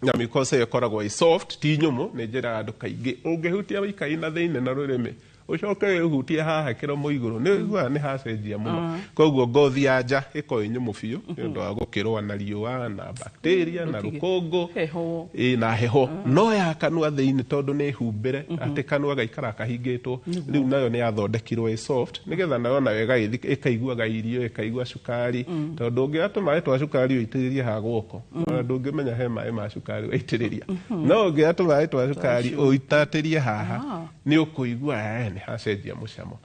na mucosa ĩyo ĩkoragwo ĩ soft, ti nyũmũ. Nĩ njĩraga andũ kaingĩ, ũngĩhutia wĩikai na thĩinĩ na rũrĩmĩ, ũcoke wĩhutie haha kĩromo igũrũ, nĩ ũiguaga nĩ hacenjia mũno. Koguo ngothi ya nja ĩkoragwo ĩ nyũmũ biũ nĩ ũndũ wa gũkĩrũa na riũa na bacteria na Rũtige. rũkũngũ. Heho. Ĩ, na heho. No ya kanua thĩinĩ, tondũ nĩ humbĩre atĩ kanua gaikara kahingĩtwo, rĩu nayo nĩ yathondekirwo ĩ soft, nĩgetha nayo nayo ĩgagĩthi ĩkaiguaga irio, ĩkaigua cukari, tondũ ũngĩoya tũmaĩ twa cukari ũitĩrĩrie ha guoko, ona ndũngĩmenya he maĩ ma cukari waitĩrĩria. No ũngĩoya tũmaĩ twa cukari ũitatĩrie haha, nĩ ũkũigua nĩ hacenjia mũcamo.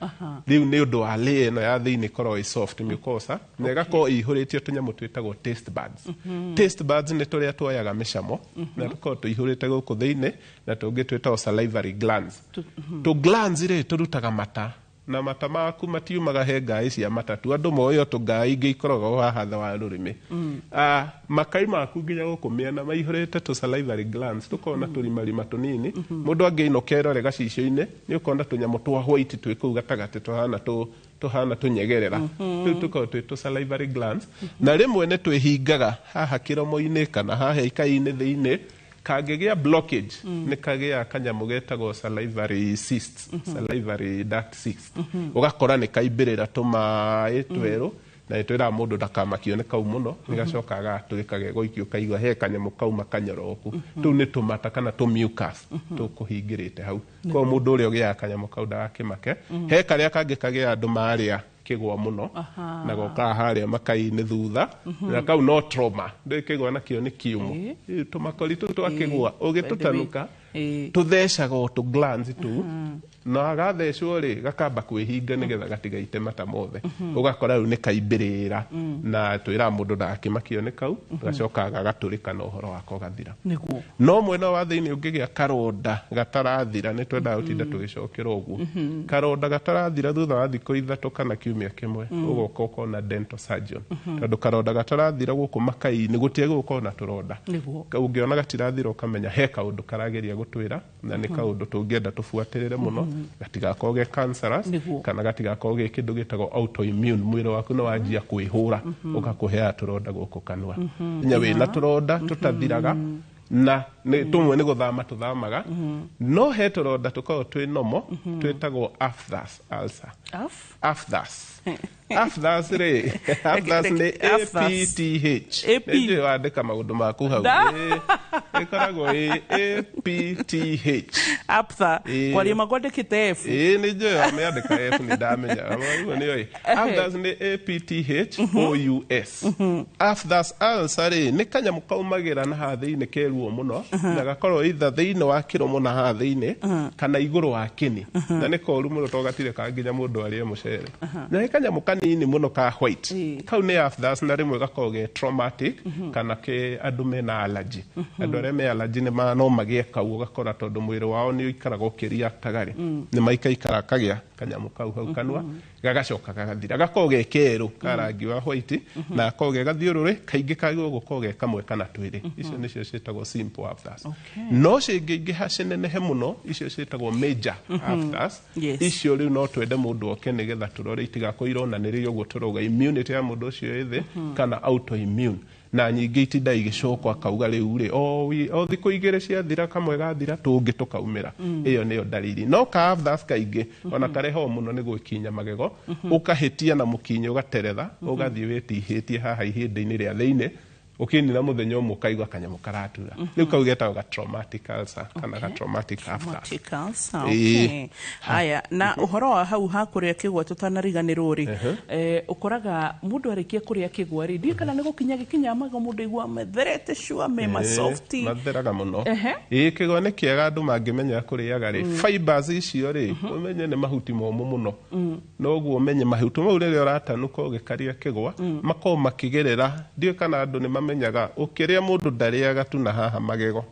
Rĩu nĩ ũndũ wa layer ĩno ya thĩinĩ ĩkoragwo ĩ soft, mucosa, na ĩgakorwo ĩihũrĩtio tũnyamũ twĩtagwo taste buds. Taste buds nĩ tũrĩa tuoyaga mĩcamo, na tũkoragwo tũihũrĩte gũkũ thĩinĩ, na tũngĩ twĩtagwo salivary glands. Tũ glands rĩ, tũrutaga mata, na mata maku matiumaga he ngai cia matatu andũ moĩ, o tũngai ingĩ ikoragwo haha thĩ wa rũrĩmĩ. Makai maku nginya gũkũ mĩena maihũrĩte tũ salivary glands, tũkorwo na tũrimarima tũnini. Mũndũ angĩinũka erore gacicio-inĩ, nĩ ũkona tũnyamũ twa white twĩ kũu gatagatĩ, tũhana tũnyegerera. Rĩu tũkoragwo twĩ tũ salivary glands, na rĩmwe nĩ twĩhingaga haha kĩromo-inĩ kana haha ikai-inĩ thĩinĩ. Kangĩgĩa blockage, nĩ kagĩaga kanyamũ getagwo salivary cyst, salivary duct cyst. Ũgakora nĩ kaimbĩrĩra tũmaĩ twerũ, na nĩ twĩraga mũndũ ndakamakio nĩ kau mũno. Nĩ gacokaga gagatũrĩka gegũikio, ũkaigua he kanyamũ kauma kanyoroku. Tũu nĩ tũmata kana tũ mucus tũkũhingĩrĩte hau. Koguo mũndũ ũrĩa ũgĩaga kanyamũ kau ndagakĩmake. He karĩa kangĩ kagĩa andũ marĩa kĩgwa mũno, na gokaga harĩa makai-inĩ thutha, na kau no trauma. Ndũĩ kĩgwa nakĩo nĩ kĩũmũ. Ĩ, tũmakori tũu twa kĩgwa ũgĩtũtanuka. Tũthecaga o tũ glands tũu, na gathecwo rĩ, gakamba kwĩhinga nĩgetha gatigaite mata mothe. Ũgakora rĩu nĩ kaimbĩrĩra, na twĩraga mũndũ ndagakĩmakio nĩ kau. Gacokaga gagatũrĩka na ũhoro wako ũgathira. No mwena wa thĩinĩ ũngĩgĩa karonda gatarathira, nĩ twendaga gũtinda tũgĩcokera ũguo, karonda gatarathira thutha wa thikũ 3 kana kiumia kĩmwe, ũgoka ũkona dental surgeon, tondũ karonda gatarathira gũkũ makai-inĩ gũtiagĩrĩirwo gũkorwo na tũronda. Ũngĩona gatirathira, ũkamenya he kaũndũ karageria gũtwĩra, na nĩ kaũndũ tũngĩenda tũbuatĩrĩre mũno, gatigakorwo ge cancerous kana gatigakorwo ge kĩndũ gĩtagwo autoimmune, mwĩrĩ waku nĩ wanjia kwĩhũra ũgakũheaga tũronda gũkũ kanua. Nya wĩna tũronda tũtathiraga, na nĩ tũmwe nĩ gũthama tũthamaga, no he tũronda tũkoragwo twĩ nomo twĩtagwo aphthous ulcer. Af? Aphthous, aphthous rĩ, aphthous nĩ Aphthous. APTH. AP. Nĩnjũĩ wandĩka maũndũ maku hau. Da. Ĩ, ĩkoragwo ĩ APTH. Aptha. Kwaria makwandĩkĩte F. Ĩĩ, nĩ njũĩ wamĩandĩka F, nĩ ndamenya. Ũguo nĩyo ĩ. Aphthous nĩ APTHOUS. Aphthous ulcer rĩ, nĩ kanyamũ kaumagĩra na haha thĩinĩ keruo mũno, na gakorwo either thĩinĩ wa kĩromo na haha thĩinĩ kana igũrũ wa kĩni, na nĩ koru mũno tondũ gatirĩ kanginya mũndũ arĩe mũcere, na nĩ kanyamũ kanini mũno ka white. Kau nĩ aphthous, na rĩmwe gakoragwo ge traumatic kana ke andũ mena allergy. Andũ arĩa me allergy nĩ no magĩe kau, ũgakora tondũ mwĩrĩ wao nĩ ũikaraga ũkĩreactaga rĩ, nĩ maikaikara kagĩa kanyamũ kau hau kanua, gagacoka gagathira. Gakoragwo ge kerũ ka rangi wa white, na gakoragwo ge gathiũrũrĩ. Kaingĩ kagĩrĩirwo gũkorwo ge kamwe kana twĩrĩ. Icio nĩcio ciĩtagwo simple aphthous. No cingĩingĩha cinenehe mũno, icio ciĩtagwo major aphthous. Icio rĩu no twende mũndũ oke nĩgetha tũrore itigakorwo ironanĩrĩria ũguo tũrauga immunity ya mũndũ ũcio ĩ thĩ kana autoimmune, na nyingĩ itinda igĩcokwo akauga rĩu rĩ o thikũ 2 ciathira, kamwe gathira tũngĩ tũkaumĩra. Ĩyo nĩyo ndariri. No ka aphthous kaingĩ ona karehwo mũno nĩ gwĩkinya magego, ũkahĩtia na mũkinyo ũgateretha, ũgathiĩ wĩtihĩtie haha ihĩndĩ-inĩ rĩa thĩinĩ, ũkĩnina mũthenya ũmwe ũkaigua kanyamũ karatura. Rĩu kau getagwo ga traumatic ulcer kana ga traumatic aphthous. Traumatic ulcer, okay. Haya, na ũhoro wa hau ha kũrĩa kĩgwa tũtanariganĩrwo rĩ, ũkoraga mũndũ arĩkia kũrĩa kĩgwa rĩ, ndiũĩ kana nĩ gũkinya gĩkinya magego, mũndũ aigua metherete cua me masofti. Matheraga mũno. Ĩĩ, kĩgwa nĩ kĩega andũ mangĩmenyera kũrĩaga rĩ, fibers icio rĩ, ũmenye nĩ mahuti momũ mũno. Noguo ũmenye mahuti mau rĩrĩa ũratanuka ũgĩkaria kĩgwa, makoragwo makĩgerera. Ndiũĩ kana andũ nĩ mamenyaga ũkĩrĩa, mũndũ ndarĩaga tu na haha magego.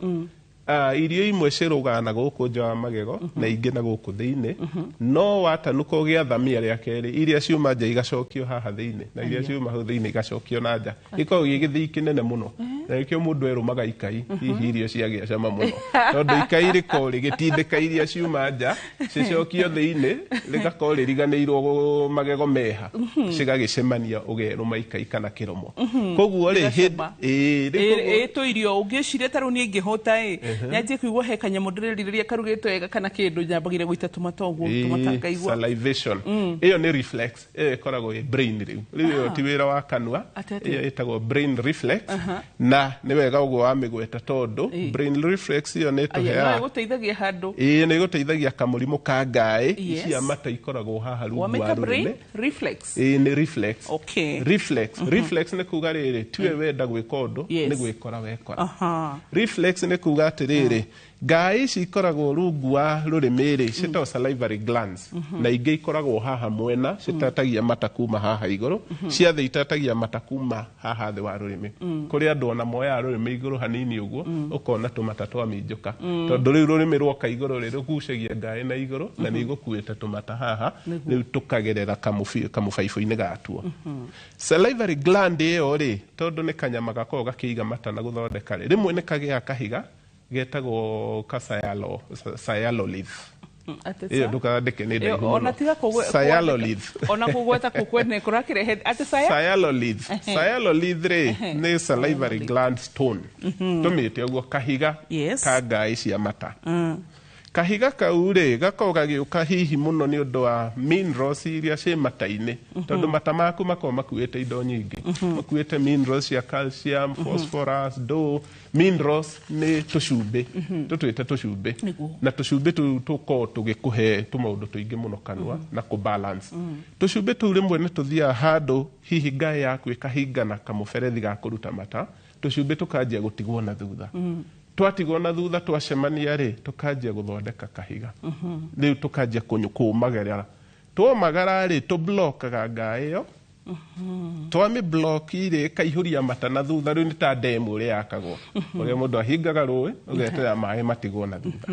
Irio imwe cirũgaga na gũkũ nja wa magego na ingĩ na gũkũ thĩinĩ, no watanuka ũgĩathamia rĩa kerĩ, iria ciuma nja igacokio haha thĩinĩ, na iria ciuma hau thĩinĩ igacokio na nja. Gĩkoragwo gĩ gĩthĩi kĩnene mũno, na nĩkĩo mũndũ erũmaga ikai hihi irio ciagĩa cama mũno, tondũ ikai rĩkoragwo rĩgĩtindĩka iria ciuma nja cicokio thĩinĩ, rĩgakorwo rĩriganĩirwo magego meha, cigagĩcemania, ũgerũma ikai kana kĩromo. Koguo rĩ Gĩgacama. Ĩĩ, rĩu koguo Ĩ tũ irio ũngĩciria ta rĩu niĩ ingĩhũta ĩ, nyanjie kũigua he kanyamũ ndĩrerirĩria karugĩtwo wega kana kĩndũ, nyambagĩria gũita tũmata ũguo, tũmata ngaigua. Salivation ĩyo nĩ reflex, ĩyo ĩkoragwo ĩ brain. Rĩu ĩyo ti wĩra wa kanua. Atĩ atĩa? Ĩyo ĩtagwo brain reflex, na nĩ wega ũguo wamĩgweta, tondũ brain reflex ĩyo nĩ Aya, no ĩtũheaga ĩgũteithagia handũ. Ĩĩ, nĩ ĩgũteithagia kamũrimũ ka ngaĩ cia mata ikoragwo haha rungu wa Wamĩta brain rũrĩmĩ. Reflex. Ĩĩ, nĩ reflex. Reflex, reflex nĩ kuga rĩrĩ, tiwe wenda gwĩka ũndũ, nĩ gwĩkora wekora. Reflex nĩ kuga atĩrĩrĩ, ngaĩ ici ikoragwo rungu wa rũrĩmĩ rĩ, ciĩtagwo salivary glands, na ingĩ ikoragwo haha mwena citatagia mata kuma haha igũrũ, cia thĩ itatagia mata kuma haha thĩ wa rũrĩmĩ. Kũrĩ andũ ona moyaga rũrĩmĩ igũrũ hanini ũguo, ũkona tũmata twaminjũka, tondũ rĩu rũrĩmĩ rwoka igũrũ rĩ, rũgucagia ngaĩ na igũrũ, na nĩ igũkuĩte tũmata haha, rĩu tũkagerera kamũbaibũ-inĩ gatuo. Salivary gland ĩyo rĩ, tondũ nĩ kanyama gakoragwo gakĩiga mata na gũthondeka rĩ, rĩmwe nĩ kagĩaga kahiga getagwo ka sialolith. Atĩ Ĩyo sa? ndũkandĩke, nĩ Ĩyo, ndaihu ona mũno. tiga Sialolith. Ona kũgweta kũkwene kũrakĩrehe atĩ saya Sialolith, sialolith rĩ, nĩ salivary gland stone, tũmĩte ũguo, kahiga ka ngaĩ cia mata. Kahiga kau rĩ, gakoragwo gagĩũka hihi mũno nĩ ũndũ wa minerals iria ciĩ mata-inĩ, tondũ mata maku makoragwo makuĩte indo nyingĩ, makuĩte minerals cia calcium, phosphorus, do minerals nĩ tũcumbĩ, tũtwĩte tũcumbĩ. Na tũcumbĩ tũu tũkoragwo tũgĩkũhe tũmaũndũ tũingĩ mũno kanua na kũbalance. Tũcumbĩ tũu rĩmwe nĩ tũthiaga handũ hihi ngaĩ yaku ĩkahingana kamũberethi ga kũruta mata, tũcumbĩ tũkanjia gũtigwo na thutha. Twatigwo na thutha twacemania rĩ, tũkanjia gũthondeka kahiga. Rĩu tũkanjia kũmagara. Twomagara rĩ, tũblokaga ngaa ĩyo. Twamĩ block rĩ, ĩkaihũria mata na thutha. Rĩu nĩ ta ndemu ũrĩa yakagwo, ũrĩa mũndũ ahingaga rũĩ ũgeterera maĩ matigwo na thutha.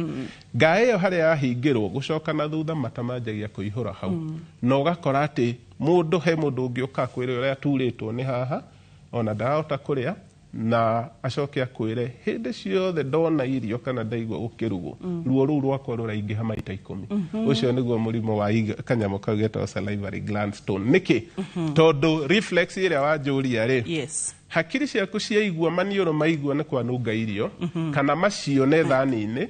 Ngaa ĩyo harĩa yahingĩrwo gũcoka na thutha, mata manjagia kũihũra hau, na ũgakora atĩ mũndũ, he mũndũ ũngĩ ũka akwĩre ũrĩa aturĩtwo nĩ haha, ona ndarahota kũrĩa, na acoke akwĩre hĩndĩ ciothe ndona irio kana ndaigua gũkĩrugwo, ruo rũu rwakwa rũraingĩha maita 10. Ũcio nĩguo mũrimũ wa kanyamũ kau getagwo salivary gland stone. Nĩkĩ? Tondũ reflex ĩrĩa wanjũria rĩ, hakiri ciaku ciaigua, maniũrũ maigua nĩ kwanunga irio kana macione thani-inĩ,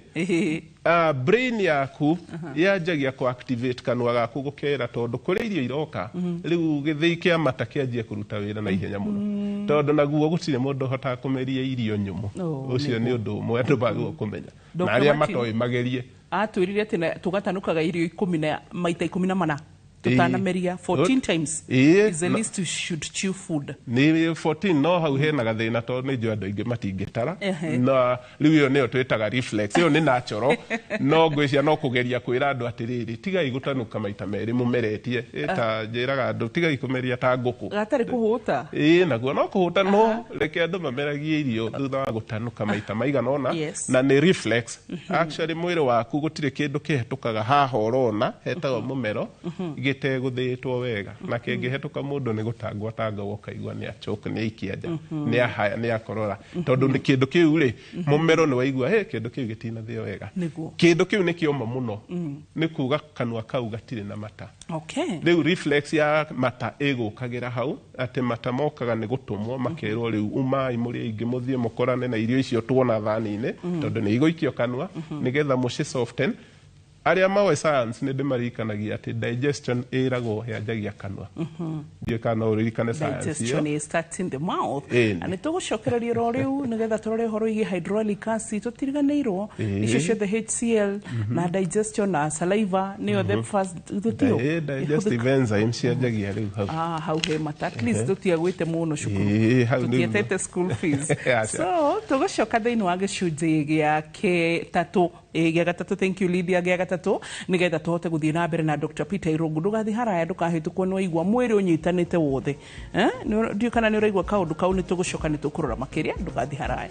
brain yaku yanjagia ku activate kanua gaku gũkera tondũ kũrĩa irio iroka. Rĩu gĩthĩi kĩa mata kĩanjia kũruta wĩra na ihenya mũno, tondũ naguo gũtirĩ mũndũ ũhotaga kũmeria irio nyũmũ. Ũcio nĩ ũndũ ũmwe andũ magĩrĩirwo kũmenya, Dr. na arĩa Martin. matoĩ magerie. Atwĩrire atĩ tũgatanukaga irio ikũmi na maita 14 tũtanameria, 14 times is the least you should chew food. Nĩ 14, no hau hena gathĩna tondũ nĩ njũĩ andũ aingĩ matingĩtara. Na rĩu ĩyo nĩyo twĩtaga reflex, ĩyo nĩ natural, no ngwĩcia no kũgeria kwĩra andũ atĩrĩrĩ, tigai gũtanuka maita merĩ mũmeretie. Ta njĩraga andũ, tigai kũmeria ta ngũkũ. Gatarĩ kũhũta. Ĩĩ, naguo no kũhũta, no reke andũ mameragie irio thutha wa gũtanuka maita maigana ũna. Na nĩ reflex actually. Mwĩrĩ waku gũtirĩ kĩndũ kĩhetũkaga haha ũrona hetagwo mũmero gĩtegũthĩĩtwo wega, na kĩngĩhetũka mũndũ nĩ gũtangwo atangagwo, ũkaigua nĩ achoke, nĩ aikia nja, nĩ ahaya, nĩ akorora, tondũ nĩ kĩndũ kĩu rĩ, mũmero nĩ waigua he kĩndũ kĩu gĩtinathĩo wega. Kĩndũ kĩu nĩ kĩoma mũno, nĩ kuga kanua kau gatirĩ na mata. Rĩu reflex ya mata ĩgũkagĩra hau, atĩ mata mokaga nĩ gũtũmwo, makerwo rĩu umai mũrĩ aingĩ, mũthiĩ mũkorane na irio icio tuona thani-inĩ, tondũ nĩ igũikio kanua nĩgetha mũci soften. Arĩa maoĩ science nĩ ndĩmaririkanagia atĩ digestion ĩragwo yanjagia kanua. Ndiũĩ kana no ũririkane science ĩyo. Digestion is starts in the mouth. Ĩni. Na nĩ tũgũcokereria ro rĩu nĩgetha tũrore ũhoro wĩgiĩ hydraulic acid, tũtiriganĩirwo icio ciothe, HCl na digestion na saliva nĩyo the first tũtio. Digestive enzymes cianjagia rĩu hau. Ah, hau he mata, at least tũtiagwĩte mũno cukuru. Ĩĩ, hau nĩguo. Tũtietete school fees. Aca. So tũgũcoka thĩinĩ wa gĩcunjĩ gĩa gĩtatũ, gĩa gatatũ, thank you Lydia, gĩa gatatũ, nĩgetha tũhote gũthiĩ na mbere na Dr. Peter Irungu. Ndũgathiĩ haraya, ndũkahĩtũkwo nĩ waigua mwĩrĩ ũnyitanĩte wothe. Eh? Ndiũĩ kana nĩ ũraigua kaũndũ kau. Nĩ tũgũcoka, nĩ tũkũrora makĩria. Ndũgathiĩ haraya.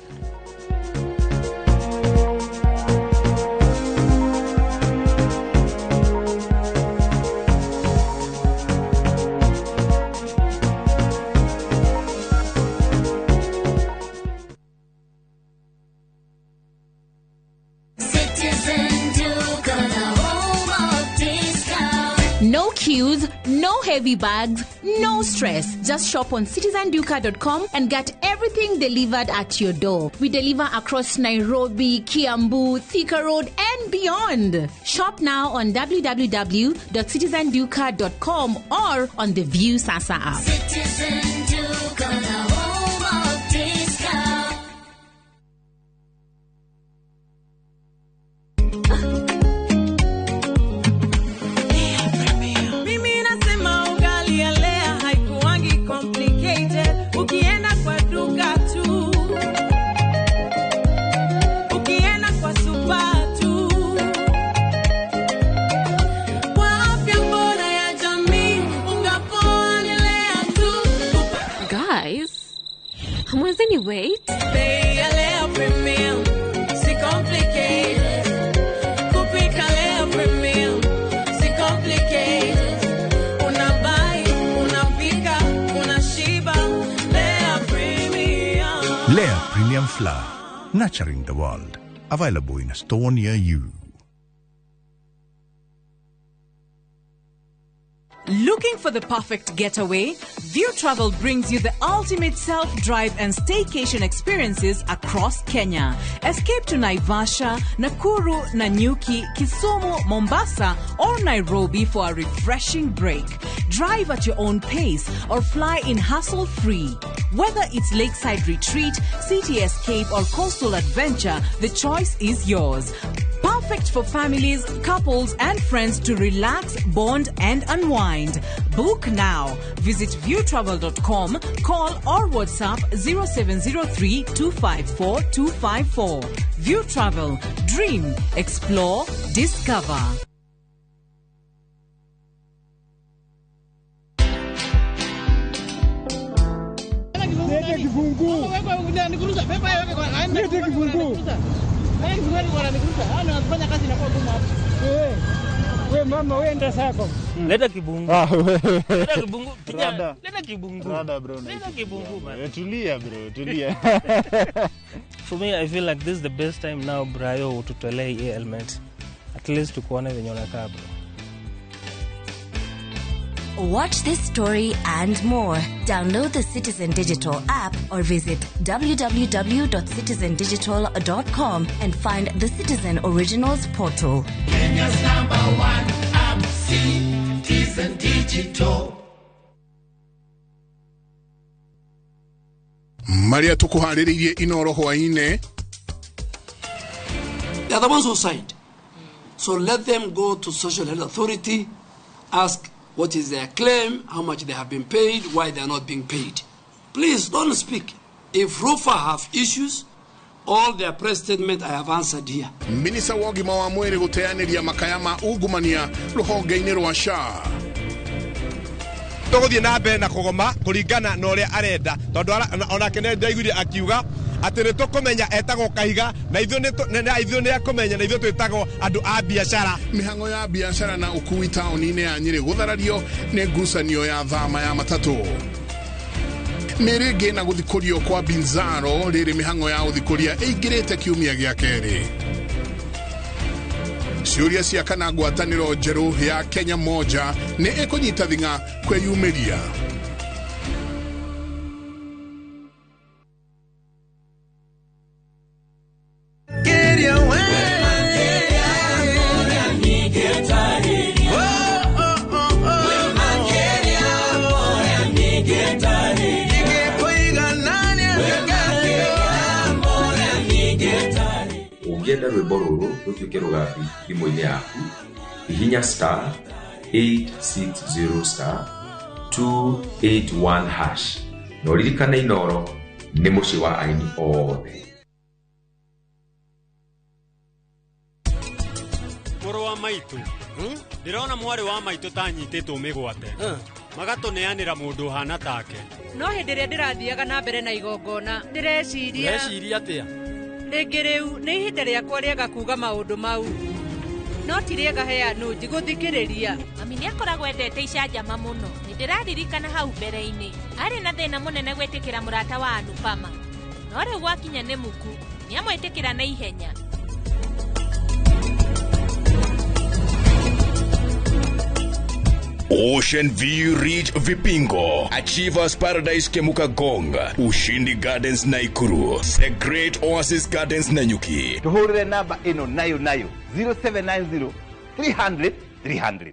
Citizen Duka, the home of discount. No queues, no heavy bags, no stress. Just shop on citizenduka.com and get everything delivered at your door. We deliver across Nairobi, Kiambu, Thika Road, and beyond. Shop now on www.citizenduka.com or on the View Sasa app. Citizen Duka, the home of discount. Mimi nasema ugali ya Lea haikuangi complicated. Ukienda kwa duka tu, ukienda kwa super tu. Kwa afya bora ya jamii, unga poa ni Lea tu. Guys, hamwezeni wait? Bei ya Lea Premium, si complicated. Kupika Lea Premium, si complicated. Unabuy, unapika, unashiba. Lea Premium. Lea Premium Flour, nurturing the world. Available in a store near you. Looking for the perfect getaway? View Travel brings you the ultimate self-drive and staycation experiences across Kenya. Escape to Naivasha, Nakuru, Nanyuki, Kisumu, Mombasa, or Nairobi for a refreshing break. Drive at your own pace or fly in hassle-free. Whether it's lakeside retreat, city escape, or coastal adventure, the choice is yours. Perfect Perfect for families, couples, and friends to relax, bond, and unwind. Book now. Visit viewtravel.com, call or WhatsApp 0703 254 254. View Travel. Dream, explore, discover. Lete kifunguu. Lete kifunguu. We mama wenda sako. Leta kibungu. Leta kibungu. Kijana, leta kibungu. Rada bro. Leta kibungu man. Tulia bro, tulia. For me I feel like this is the best time now Brayo ututolee hii element. At least tukuone venye unakaa bro. Watch this story and more. Download the Citizen Digital app or visit www.citizendigital.com and find the Citizen Originals portal. Kenya's number one app, Citizen Digital. Maria tukuharĩrĩirie Inoro hwaĩ-inĩ. They are the ones who signed. So let them go to Social Health Authority, ask what is their claim, how much they have been paid, why they are not being paid. Please don't speak. If RUPHA have issues, all their press statement I have answered here. Minista wa ũgima wa mwĩrĩ gũteanĩria makaya ma ungumania rũhonge-inĩ rwa SHA. Tũgũthiĩ na mbere na kũgoma kũringana na ũrĩa arenda tondũ onake nĩ ndaiguire akiuga atĩ nĩ tũkũmenya etagwo Kahiga na ithuĩ nĩ akũmenya na ithuĩ twĩtagwo andũ a biacara. Mĩhang'o ya biacara na ũkui taũni-inĩ ya Nyĩrĩ gũtharario nĩ ngucanio ya thama ya matatũ. Mĩĩrĩ ĩngĩ na gũthikũrio kwa Binzaro rĩrĩ mĩhang'o ya ũthikũria ĩingĩrĩte kiumia gĩa kerĩ. Ciũria cia kana ngwatanĩro njerũ ya Kenya Moja nĩ ĩkũnyita thing'a kwĩyumĩria. Ũngĩenda rwĩmbo rũrũ rũtuĩke rũgambi thimũ-inĩ yaku, hihinya star 860 star 281 hash na ũririkane Inoro nĩ mũciĩ wa aini othe. Mũrũ wa maitũ, ndĩrona mwarĩ wa maitũ ta anyitĩtwo mĩgwate magatũneanĩra mũndũ ũhana take. No hĩndĩ ĩrĩa ndĩrathiaga na mbere na igongona ndĩreciria. Ũreciria atĩa? Rĩngĩ rĩu nĩ ihinda rĩakwa rĩega kuuga maũndũ mau, no ti rĩega heanu njigũthikĩrĩria. Mami nĩ akoragwo endete icanjama mũno. Nĩ ndĩraririkana hau mbere-inĩ arĩ na thĩna mũnene gwĩtĩkĩra mũrata wa Anupama, no rĩu gwakinya nĩ muku nĩ amwĩtĩkĩra na ihenya. Ocean View Ridge Vipingo, Achievers Paradise Kemuka Gong, Ushindi Gardens Naikuru, The Great Oasis Gardens Nanyuki. Tuhurire namba ino nayo nayo 0790 300 300.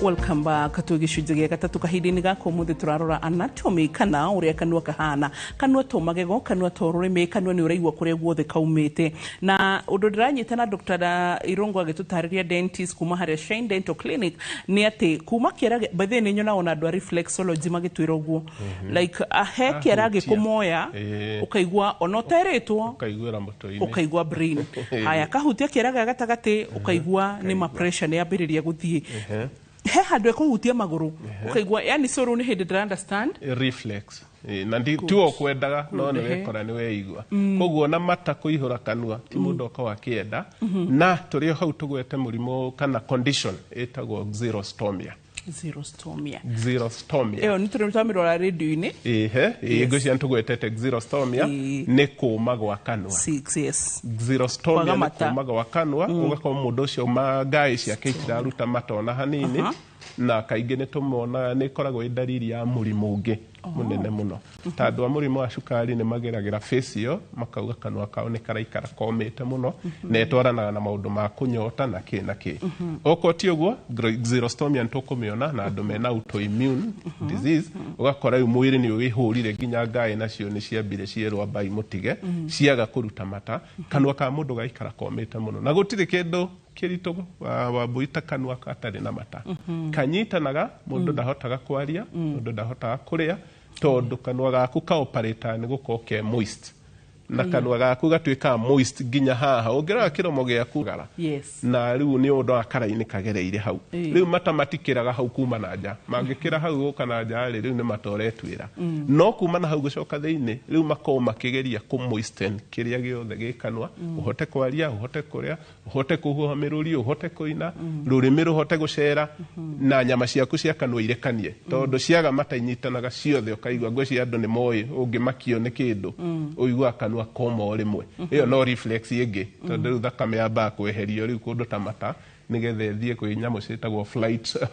Welcome back twĩ gĩcunjĩ gĩa gatatũ kahinda-inĩ gaka ũmũthĩ tũrarora anatomy kana ũrĩa kanua kahana. Kanua to magego, kanua to rũrĩmĩ, kanua nĩ ũraigua kũrĩa guothe kaumĩte. Na ũndũ ndĩranyita na Dr. Irungu agĩtũtarĩria dentist kuma harĩa Shine Dental Clinic nĩ atĩ kuma kĩara by the way nĩ nyonaga ona andũ a reflexology magĩtwĩra ũguo. Like he kĩara gĩkũmoya ũkaigua ona ũterĩtwo ũkaiguĩra mũtwe-inĩ, ũkaigua brain. Haya kahutia kĩara gĩa gatagatĩ ũkaigua nĩ ma pressure nĩ yambĩrĩria gũthiĩ. He handũ ekũhutia magũrũ ũkaigua yani so rĩu nĩ hĩndĩ ndĩra understand reflex na ti ũkwendaga no nĩ wekora nĩ weigua. Koguo na mata kũihũra kanua ti mũndũ ũkoragwo akĩenda. Na tũrĩ o hau tũgwete mũrimũ kana condition ĩtagwo xerostomia. Xerostomia. Xerostomia. Ĩyo nĩ tũramĩrora radio-inĩ. Ehe, ngwĩciria nĩ tũgwetete xerostomia nĩ kũma gwa kanua. Six, yes. Xerostomia nĩ kũma gwa kanua, ũgakorwo mũndũ ũcio ngaĩ ciake itiraruta mata ona hanini. Na kaingĩ nĩ tũmonaga nĩ ĩkoragwo ĩ ndariri ya mũrimũ ũngĩ mũnene mũno. Ta andũ a mũrimũ wa cukari nĩ mageragĩra face ĩyo, makauga kanua kao nĩ karaikara komĩte mũno, na ĩtwaranaga na maũndũ ma kũnyota na kĩ na kĩ. Okorwo ti ũguo, xerostomia nĩ tũkũmĩona na andũ mena autoimmune disease, ũgakora rĩu mwĩrĩ nĩ ũwĩhũrire nginya ngaĩ nacio nĩ ciambire cierwo ambai mũtige, ciaga kũruta mata, kanua ka mũndũ gaikara komĩte mũno, na gũtirĩ kĩndũ kĩritũ wambui ta kanua gatarĩ na mata. Kanyitanaga, mũndũ ndahotaga kwaria, mũndũ ndahotaga kũrĩa, tondũ kanua gaku kaoparĩtaga nĩ gũkorwo ke moist, na kanua gaku gatuĩkaga moist nginya haha ũngĩrora kĩromo gĩaku gara. Na rĩu nĩ ũndũ wa karainĩ kagereire hau. Rĩu mata matikĩraga hau kuma na nja, mangĩkĩra hau gũka na nja rĩ, rĩu nĩ mata ũretuĩra. No kuma na hau gũcoka thĩinĩ, rĩu makorwo makĩgeria kũ moisten kĩrĩa gĩothe gĩ kanua, ũhote kwaria, ũhote kũrĩa, ũhote kũhuha mĩrũri, ũhote kũina, rũrĩmĩ rũhote gũcera, na nyama ciaku cia kanua irekanie, tondũ ciaga mata inyitanaga ciothe, ũkaigua ngwĩciria andũ nĩ moĩ ũngĩmakio nĩ kĩndũ, ũiguaga kanua koma o rĩmwe. Ĩyo no reflex ĩngĩ, tondũ rĩu thakame yambaga kweherio rĩu kũndũ ta mata, nĩgetha ĩthiĩ kwĩ nyamũ ciĩtagwo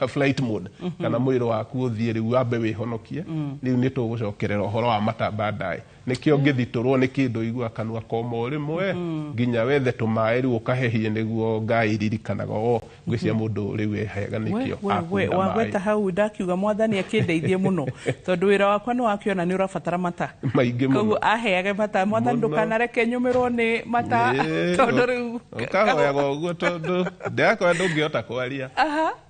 flight mode, kana mwĩrĩ waku ũthiĩ rĩu wambe wĩhonokie. Rĩu nĩ tũgũcokerera ũhoro wa mata baadaye. Nĩkĩo ũngĩthitũrwo nĩ kĩndũ ũiguaga kanua koma o rĩmwe, nginya wethe tũmaĩ rĩu ũkahehie nĩguo ngai iririkanaga o ngwĩciria mũndũ rĩu e hega nĩkĩo akunda wagweta maĩ hau ndakiuga mwathani akĩndeithie mũno, tondũ wĩra wakwa nĩ wakĩona nĩ ũrabatara mata maingĩ koguo mũno. Aheage mata mwathani, Mũno. ndũkanareke nyũmĩrwo nĩ mata, tondũ rĩu ũkahoyaga ũguo, tondũ ndĩrakora ndũngĩhota kwaria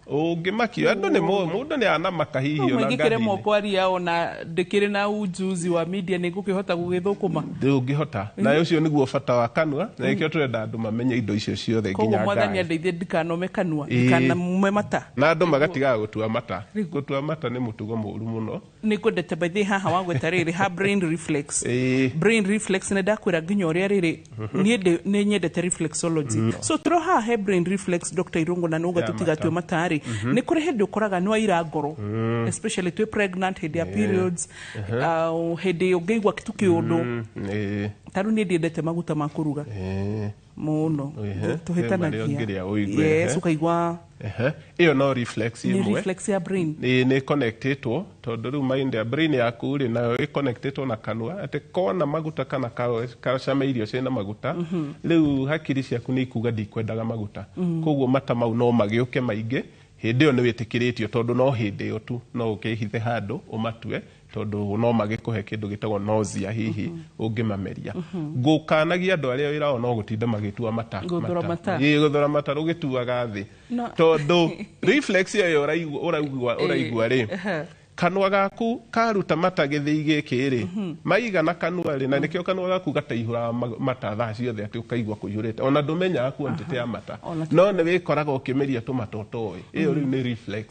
ũngĩmakio. Andũ nĩ moĩ mũndũ nĩ anamaka hihi ona mũingĩ kĩremwo ngathi-inĩ. Kwaria ona ndĩkĩrĩ na ujuzi wa media nĩ ngũkĩhota gũgĩthũkũma? Ndũngĩhota, na ũcio nĩguo bata wa kanua, na nĩkĩo tũrenda andũ mamenye indo icio ciothe Koguo nginya mwathani ngaĩ. andeithie ndikanome kanua, ndikanamume mata. Na andũ magatigaga gũtua mata. Gũtua mata nĩ mũtugo mũũru mũno. Nĩ ngwendete by haha wagweta rĩrĩ ha brain reflex. Brain reflex nĩ ndakwĩra nginya ũrĩa rĩrĩ niĩ nĩ nyendete reflexology. So tũro haha he brain reflex, Dr. Irungu, na nũga Ya tũtigatue mata. mata rĩ, nĩ kũrĩ hĩndĩ ũkoraga nĩ waira ngoro, especially twĩ pregnant, hĩndĩ ya periods, hĩndĩ ũngĩigua kitu kĩũndũ. Ta rĩu niĩ ndiendete maguta ma kũruga mũno. Marĩa Tũhĩtanagia. ũngĩrĩa ũigue, Yes, ũkaigua. Ĩyo no reflex Nĩ ĩmwe. reflex ya brain. Nĩ connectĩtwo, tondũ rĩu mind ya brain yaku rĩ, nayo ĩconnectĩtwo na kanua, atĩ kona maguta kana kacame irio ciĩna maguta, rĩu hakiri ciaku nĩ ikuga ndikwendaga maguta. Koguo mata mau no magĩũke maingĩ hĩndĩ ĩyo nĩ wĩtĩkĩrĩtio, tondũ no hĩndĩ ĩyo tu no ũkĩhithe handũ ũmatue, tondũ no magĩkũhe kĩndũ gĩtagwo nausea hihi ũngĩmameria. Ngũkanagia andũ arĩa wĩra wao no gũtinda magĩtua mata. Gũthũra mata. Ĩĩ, gũthũra mata rũgĩtuaga thĩ, tondũ reflex ĩyo ũraigua rĩ, kanua gaku karuta mata gĩthĩi gĩkĩ rĩ, maigana kanua rĩ, na nĩkĩo kanua gaku gataihũraga mata thaa ciothe atĩ ũkaigua kũihũrĩte, ona ndũmenyaga quantity ya mata, no nĩ wĩkoraga ũkĩmeria tũmata ũtoĩ. Ĩyo rĩu nĩ reflex,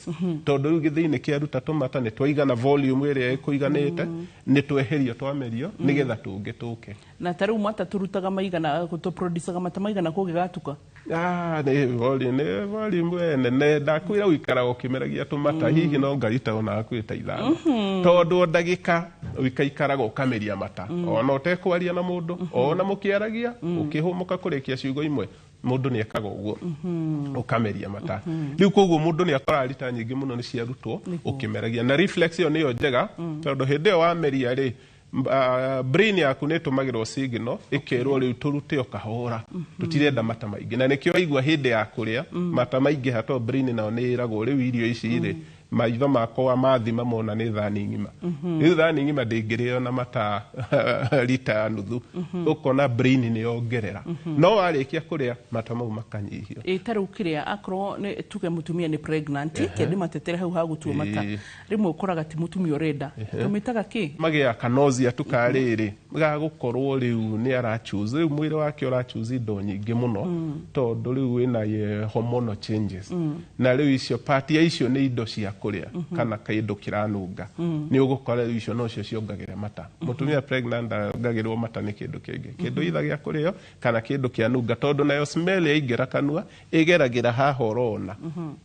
tondũ rĩu gĩthĩi-inĩ kĩaruta tũmata nĩ twaigana volume ĩrĩa ĩkũiganĩte, nĩ tweherio twamerio nĩgetha tũngĩ tũke. Na ta rĩu mata tũrutaga maigana, tũproducaga mata maigana kũngĩgatuka? Ah, nĩ volume we nene, ndakwĩra ũikaraga ũkĩmeragia tũmata hihi no ngarita ona hakuhĩ ta 5, tondũ o ndagĩka ũikaikaraga ũkameria mata, ona ũtekwaria na mũndũ, ona mũkĩaragia ũkĩhũmũka kũrĩkia ciugo imwe, mũndũ nĩ ekaga ũguo ũkameria mata. Rĩu koguo mũndũ nĩ akoraga rita nyingĩ mũno nĩ ciarutwo ũkĩmeragia, na reflex ĩyo nĩyo njega, tondũ hĩndĩ ĩyo wameria rĩ, brain yaku nĩ ĩtũmagĩrwo signal ĩkerwo rĩu tũrute o kahora, tũtirenda mata maingĩ. Na nĩkĩo waigua hĩndĩ ya kũrĩa mata maingĩha, to brain nayo nĩ ĩragwo rĩu irio ici rĩ, maitho makwa mathima mona nĩ thani ng'ima. Rĩu thani ng'ima ndĩngĩrĩo na mata rita nuthu. Ũkona brain nĩ yongerera, no warĩkia kũrĩa mata mau makanyihio. Ĩ ta rĩu kĩrĩa akorwo nĩ tuge mũtumia nĩ pregnant, kĩndĩ matetere hau ha gũtua mata, rĩmwe ũkoraga ti mũtumia ũrenda, tũmĩtaga kĩ? Magĩa kanosia tu ka rĩrĩ gagũkorwo rĩu nĩ arachoose, rĩu mwĩrĩ wake ũrachoose indo nyingĩ mũno, tondũ rĩu wĩna hormonal changes, na rĩu icio part ya icio nĩ indo cia kũrĩa kana kĩndũ kĩranunga. Nĩ ũgũkora rĩu icio nocio ciongagĩrĩra mata. Mũtumia pregnant ongagĩrĩrwo mata nĩ kĩndũ kĩngĩ, kĩndũ either gĩa kũrĩo kana kĩndũ kĩanunga, tondũ nayo smell yaingĩra kanua ĩgeragĩra haha ũrona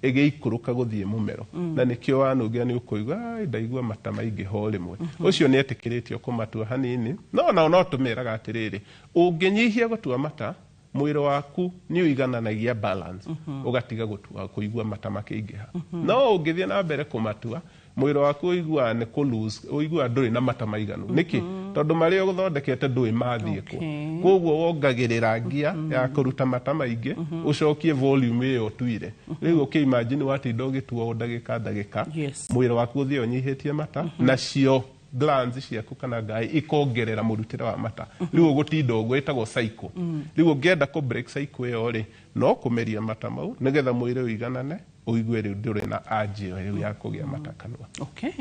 ĩgĩikũrũka gũthiĩ mũmero. Na nĩkĩo wanungia nĩ ũkũigua, "Ai, ndaigua mata maingĩha o rĩmwe." Ũcio nĩ etĩkĩrĩtio kũmatua hanini, no nao no tũmeraga atĩrĩrĩ, ũngĩnyihia gũtua mata Mwĩrĩ waku nĩ ũigananagia balance, ũgatiga gũtua kũigua mata makĩingĩha. No ũngĩthiĩ na mbere kũmatua, mwĩrĩ waku ũiguaga nĩ kũ lose, ũiguaga ndũrĩ na mata maiganu. Nĩkĩ? Tondũ marĩa ũgũthondekete ndũĩ mathiĩ kũ. Koguo wongagĩrĩra ngia ya kũruta mata maingĩ, ũcokie volume ĩyo ũtuire. Rĩu ũkĩ imagine watinda ũgĩtua o ndagĩka ndagĩka, mwĩrĩ waku ũthiĩ ũnyihĩtie mata, nacio glands ciaku kana ngai ikongerera mũrutĩre wa mata. Rĩu ũgũtinda ũguo, ĩtagwo cycle. Rĩu ũngĩenda kũ break cycle ĩyo rĩ, no kũmeria mata mau nĩgetha mwĩrĩ ũiganane, ũigue rĩu ndũrĩ na urge ĩyo rĩu ya kũgĩa mata kanua.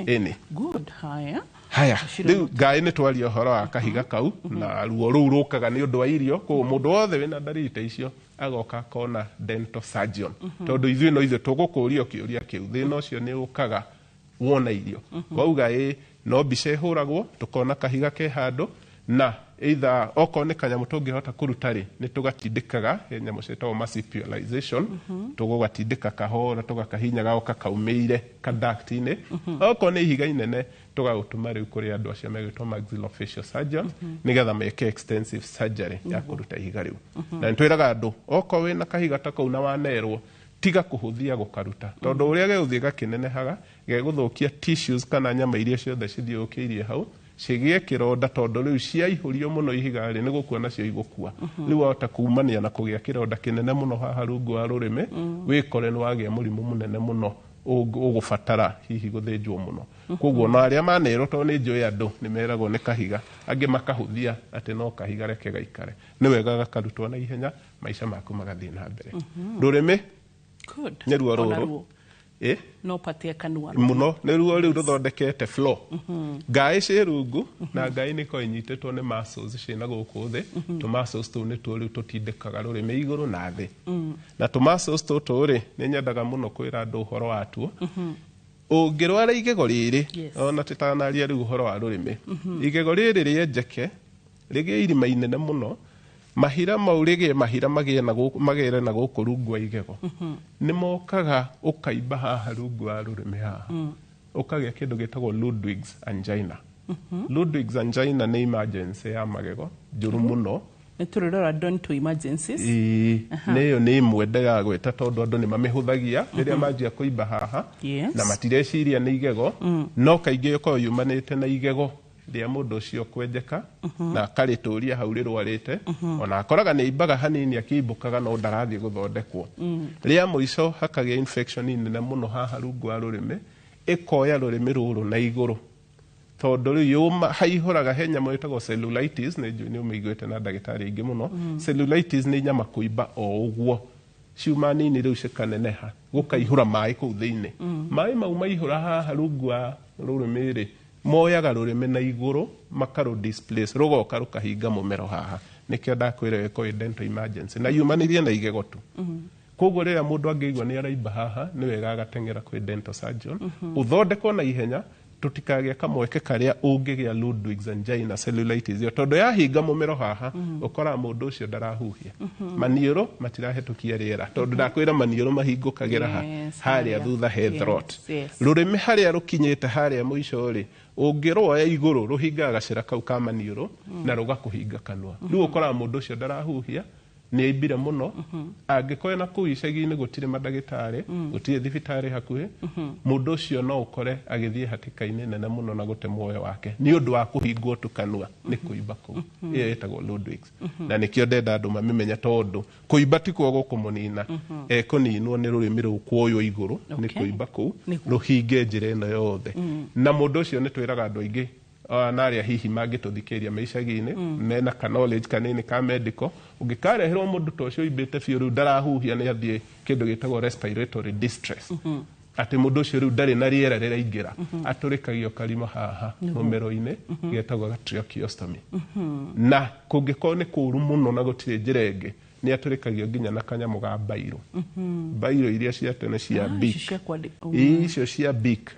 Ĩni. Good. Haya. Haya, rĩu ngai nĩ twaria ũhoro wa kahiga kau na ruo rũu rũkaga nĩ ũndũ wa irio. Koguo mũndũ wothe wĩna ndariri ta icio agoka akona dental surgeon, tondũ ithuĩ no ithuĩ tũgũkũria kĩũria kĩu. Thĩna ũcio nĩ ũkaga wona irio? Wauga ĩ, no mbica ĩhũragwo tũkona kahiga ke handũ, na either okorwo nĩ kanyamũ tũngĩhota kũruta rĩ, nĩ tũgatindĩkaga. He nyamũ ciĩtagwo marsupialization. Tũgũgatindĩka kahora, tũgakahinya gagoka kaumĩire kaduct-inĩ. Okorwo nĩ ihiga inene, tũgagũtũma rĩu kũrĩ andũ acio megwĩtwo maxillofacial surgeons, nĩgetha meke extensive surgery ya kũruta ihiga rĩu. Na nĩ twĩraga andũ, okorwo wĩna kahiga ta kau na wanerwo, tiga kũhũthia gũkaruta, tondũ ũrĩa gegũthiĩ gakĩnenehaga, gegũthũkia tissues kana nyama iria ciothe cithiũrũrũkĩirie hau, cigĩe kĩronda, tondũ rĩu ciaihũrio mũno ihiga rĩ, nĩ gũkua nacio igũkua. Rĩu wahota kumania na kũgĩa kĩronda kĩnene mũno haha rungu wa rũrĩmĩ, wĩkore nĩ wagĩa mũrimũ mũnene mũno ũgũbatara hihi gũthĩnjwo mũno. Koguo na arĩa manerwo, tondũ nĩ njũĩ andũ nĩ meragwo nĩ kahiga, angĩ makahũthia atĩ no kahiga, reke gaikare, nĩ wega gakarutwo na ihenya, maica maku magathiĩ na mbere. Rũrĩmĩ Good. nĩ ruo Ona rũrũ ruo. Ĩ. No patia kanua. Mũno, nĩ ruo rĩu rũthondekete floor. Ngaĩ ciĩ rungu, na ngaĩ nĩ ĩkoragwo inyitĩtwo nĩ muscles ciĩna gũkũ thĩ. Tũ muscles tũu nĩtuo rĩu tũtindĩkaga rũrĩmĩ igũrũ na thĩ. Na tũ muscles tũtũ rĩ, nĩ nyendaga mũno kwĩra andũ ũhoro watuo. Ũngĩrwara igego rĩrĩ, ona tũtanaria rĩu ũhoro wa rũrĩmĩ, igego rĩrĩ rĩenjeke rĩgĩe irima inene mũno, mahira mau rĩgĩe mahira magĩe na gũkũ, magere na gũkũ rungu wa igego, nĩ mokaga ũkaimba haha rungu wa rũrĩmĩ haha, ũkagĩa kĩndũ gĩtagwo Ludwig's angina. Ludwig's angina nĩ emergency ya magego njũru mũno. Nĩ tũrĩrora dental emergencies. Ĩĩ, nĩ ĩyo nĩ ĩmwe ndegaga gwĩta, tondũ andũ nĩ mamĩhũthagia rĩrĩa manjia kũimba haha na matireciria nĩ igego, no kaingĩ ĩkoragwo yumanĩte na igego rĩa mũndũ ũcio kwenjeka na akarĩtũria hau rĩrwarĩte. Ona akoraga nĩ aimbaga hanini akĩimbũkaga, no ndarathiĩ gũthondekwo. Rĩa mũico hakagĩa infection nene mũno haha rungu wa rũrĩmĩ, ĩkoya rũrĩmĩ rũrũ na igũrũ, tondũ rĩu yũma haihũraga. He nyamũ ĩtagwo cellulitis, nĩ njũĩ nĩ ũmĩiguĩte na ndagĩtarĩ aingĩ mũno. Cellulitis nĩ nyama kũimba o ũguo, ciuma nini rĩu cikaneneha, gũkaihũra maĩ kũu thĩinĩ. Maĩ mau maihũra haha rungu wa rũrĩmĩ rĩ, moyaga rũrĩmĩ na igũrũ makarũ displace, rũgoka rũkahinga mũmero haha. Nĩkĩo ndakwĩra ĩkorwo ĩ dental emergency na yumanĩrie na igego tu. Koguo rĩrĩa mũndũ angĩigua nĩ araimba haha, nĩ wega agateng'era kwĩ dental surgeon, ũthondekwo na ihenya, tũtikagĩa kamweke karĩa ũngĩgĩa Ludwig's angina cellulitis ĩyo, tondũ yahinga mũmero haha, ũkoraga mũndũ ũcio ndarahuhia, maniũrũ matirahĩtũkia rĩera, tondũ ndakwĩra maniũrũ mahingũkagĩra ha harĩa harĩa. Thutha he throat. Rũrĩmĩ harĩa rũkinyĩte harĩa mũico rĩ, ũngĩrwoya igũrũ rũhingaga gacĩra kau ka maniũrũ na rũgakũhinga kanua. Rĩu ũkoraga mũndũ ũcio ndarahuhia, nĩ aimbire mũno. Angĩkorwo na kũu icagi-inĩ gũtirĩ mandagĩtarĩ, gũtirĩ thibitarĩ hakuhĩ, mũndũ ũcio no ũkore agĩthiĩ hatĩka-inĩ nene mũno na gũte muoyo wake nĩ ũndũ wa kũhingwo tu kanua nĩ kũimba kũu. Ĩyo ĩtagwo Ludwig's, na nĩkĩo ndenda andũ mamĩmenye, tondũ kũimba tikuo gũkũmũnina, ekũninwo nĩ rũrĩmĩ rũu kuoywo igũrũ nĩ kũimba kũu, rũhinge njĩra ĩno yothe. Na mũndũ ũcio, nĩ twĩraga andũ aingĩ, na arĩa hihi mangĩtũthikĩrĩria me icagi-inĩ, mena ka knowledge kanini ka medical, ũngĩkareherwo mũndũ ta ũcio ũimbĩte biũ rĩu ndarahuhia, nĩ athiĩ kĩndũ gĩtagwo respiratory distress, atĩ mũndũ ũcio rĩu ndarĩ na rĩera rĩraingĩra, atũrĩkagio karima haha mũmero-inĩ getagwo tracheostomy. Na kũngĩkorwo nĩ kũũru mũno na gũtirĩ njĩra ĩngĩ, nĩ atũrĩkagio nginya na kanyamũ ga bairo, bairo iria cia tene cia Ah, Bic. icio cia kwandĩka. Icio cia Bic,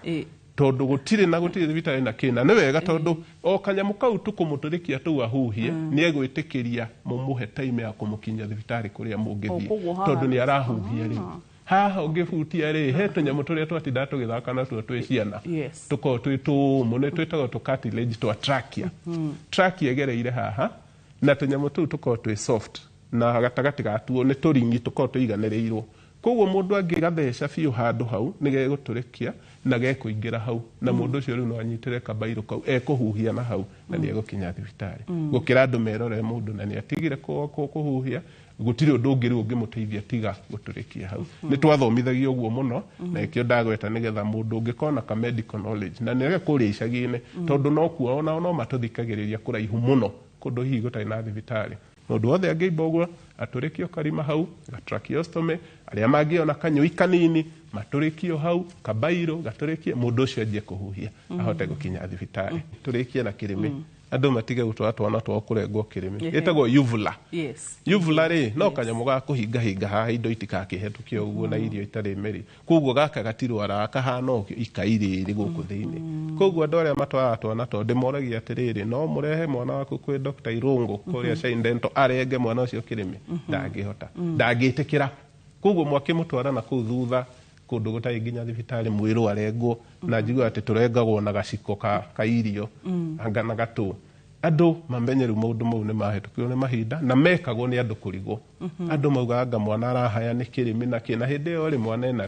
tondũ gũtirĩ na gũtirĩ thibitarĩ na kĩna. Nĩ wega, tondũ o kanyamũ kau tũkũmũtũrĩkia tũu ahuhie, nĩ egwĩtĩkĩria mũmũhe time ya kũmũkinyia thibitarĩ kũrĩa mũngĩthiĩ, O, koguo haha- tondũ nĩ arahuhia. Rĩu haha ũngĩhutia rĩ, he tũnyamũ tũrĩa twatindaga tũgĩthaka natuo twĩ ciana, tũkoragwo twĩ tũũmũ, nĩ twĩtagwo tũ cartilage twa trachea. Trachea ĩgereire haha, na tũnyamũ tũu tũkoragwo twĩ soft. Na gatagatĩ gatuo nĩ tũringi tũkoragwo tũiganĩrĩirwo. Koguo mũndũ angĩgatheca biũ handũ hau nĩ gegũtũrĩkia na gekũingĩra hau, na mũndũ ũcio rĩu no anyitĩre kabairũ kau ekũhuhia na hau na nĩ egũkinya thibitarĩ, gũkĩra andũ merore mũndũ na nĩ atigire kũhuhia. Gũtirĩ ũndũ ũngĩ rĩu ũngĩmũteithia tiga gũtũrĩkia hau. Nĩ twathomithagio ũguo mũno, na ĩkĩo ndagweta nĩgetha mũndũ ũngĩkorwo na ka medical knowledge na nĩage kũrĩa icagi-inĩ, tondũ no kuo onao no matũthikagĩrĩria kũraihu mũno kũndũ hihi gũtarĩ na thibitarĩ. Mũndũ wothe angĩimba ũguo atũrĩkio karima hau tracheostomy, arĩa mangĩona kanyũi kanini matũrĩkio hau kabairũ gatũrĩkie, mũndũ ũcio anjie kũhuhia ahote gũkinya thibitarĩ. Tũrĩkie na kĩrĩmĩ, andũ matige gũtwara twana twao kũrengwo kĩrĩmĩ. Ĩtagwo uvula. Uvula rĩ, no kanyamũ ga kũhingahinga haha indo itikakĩhetũke ũguo na irio itarĩ meri. Koguo gaka gatirwaraga, kahana o ikai rĩrĩ gũkũ thĩinĩ. Koguo andũ arĩa matwaraga twana twao ndĩmoragia atĩrĩrĩ, no mũrehe mwana waku kwĩ Dr. Irũngũ kũrĩa Shine Dental arenge mwana ũcio kĩrĩmĩ? Ndangĩhota, ndangĩtĩkĩra. Koguo mwakĩmũtwara na kũu thutha kũndũ gũtarĩ nginya thibitarĩ mwĩrwo arengwo, na njiguaga atĩ tũrengagwo na gaciko ka irio, anga na gatũ. Andũ mamenye rĩu maũndũ mau nĩ mahĩtũkirwo nĩ mahinda na mekagwo nĩ andũ kũrigwo. Andũ maugaga anga mwana arahaya nĩ kĩrĩmĩ na kĩ, na hĩndĩ ĩyo rĩ mwana ena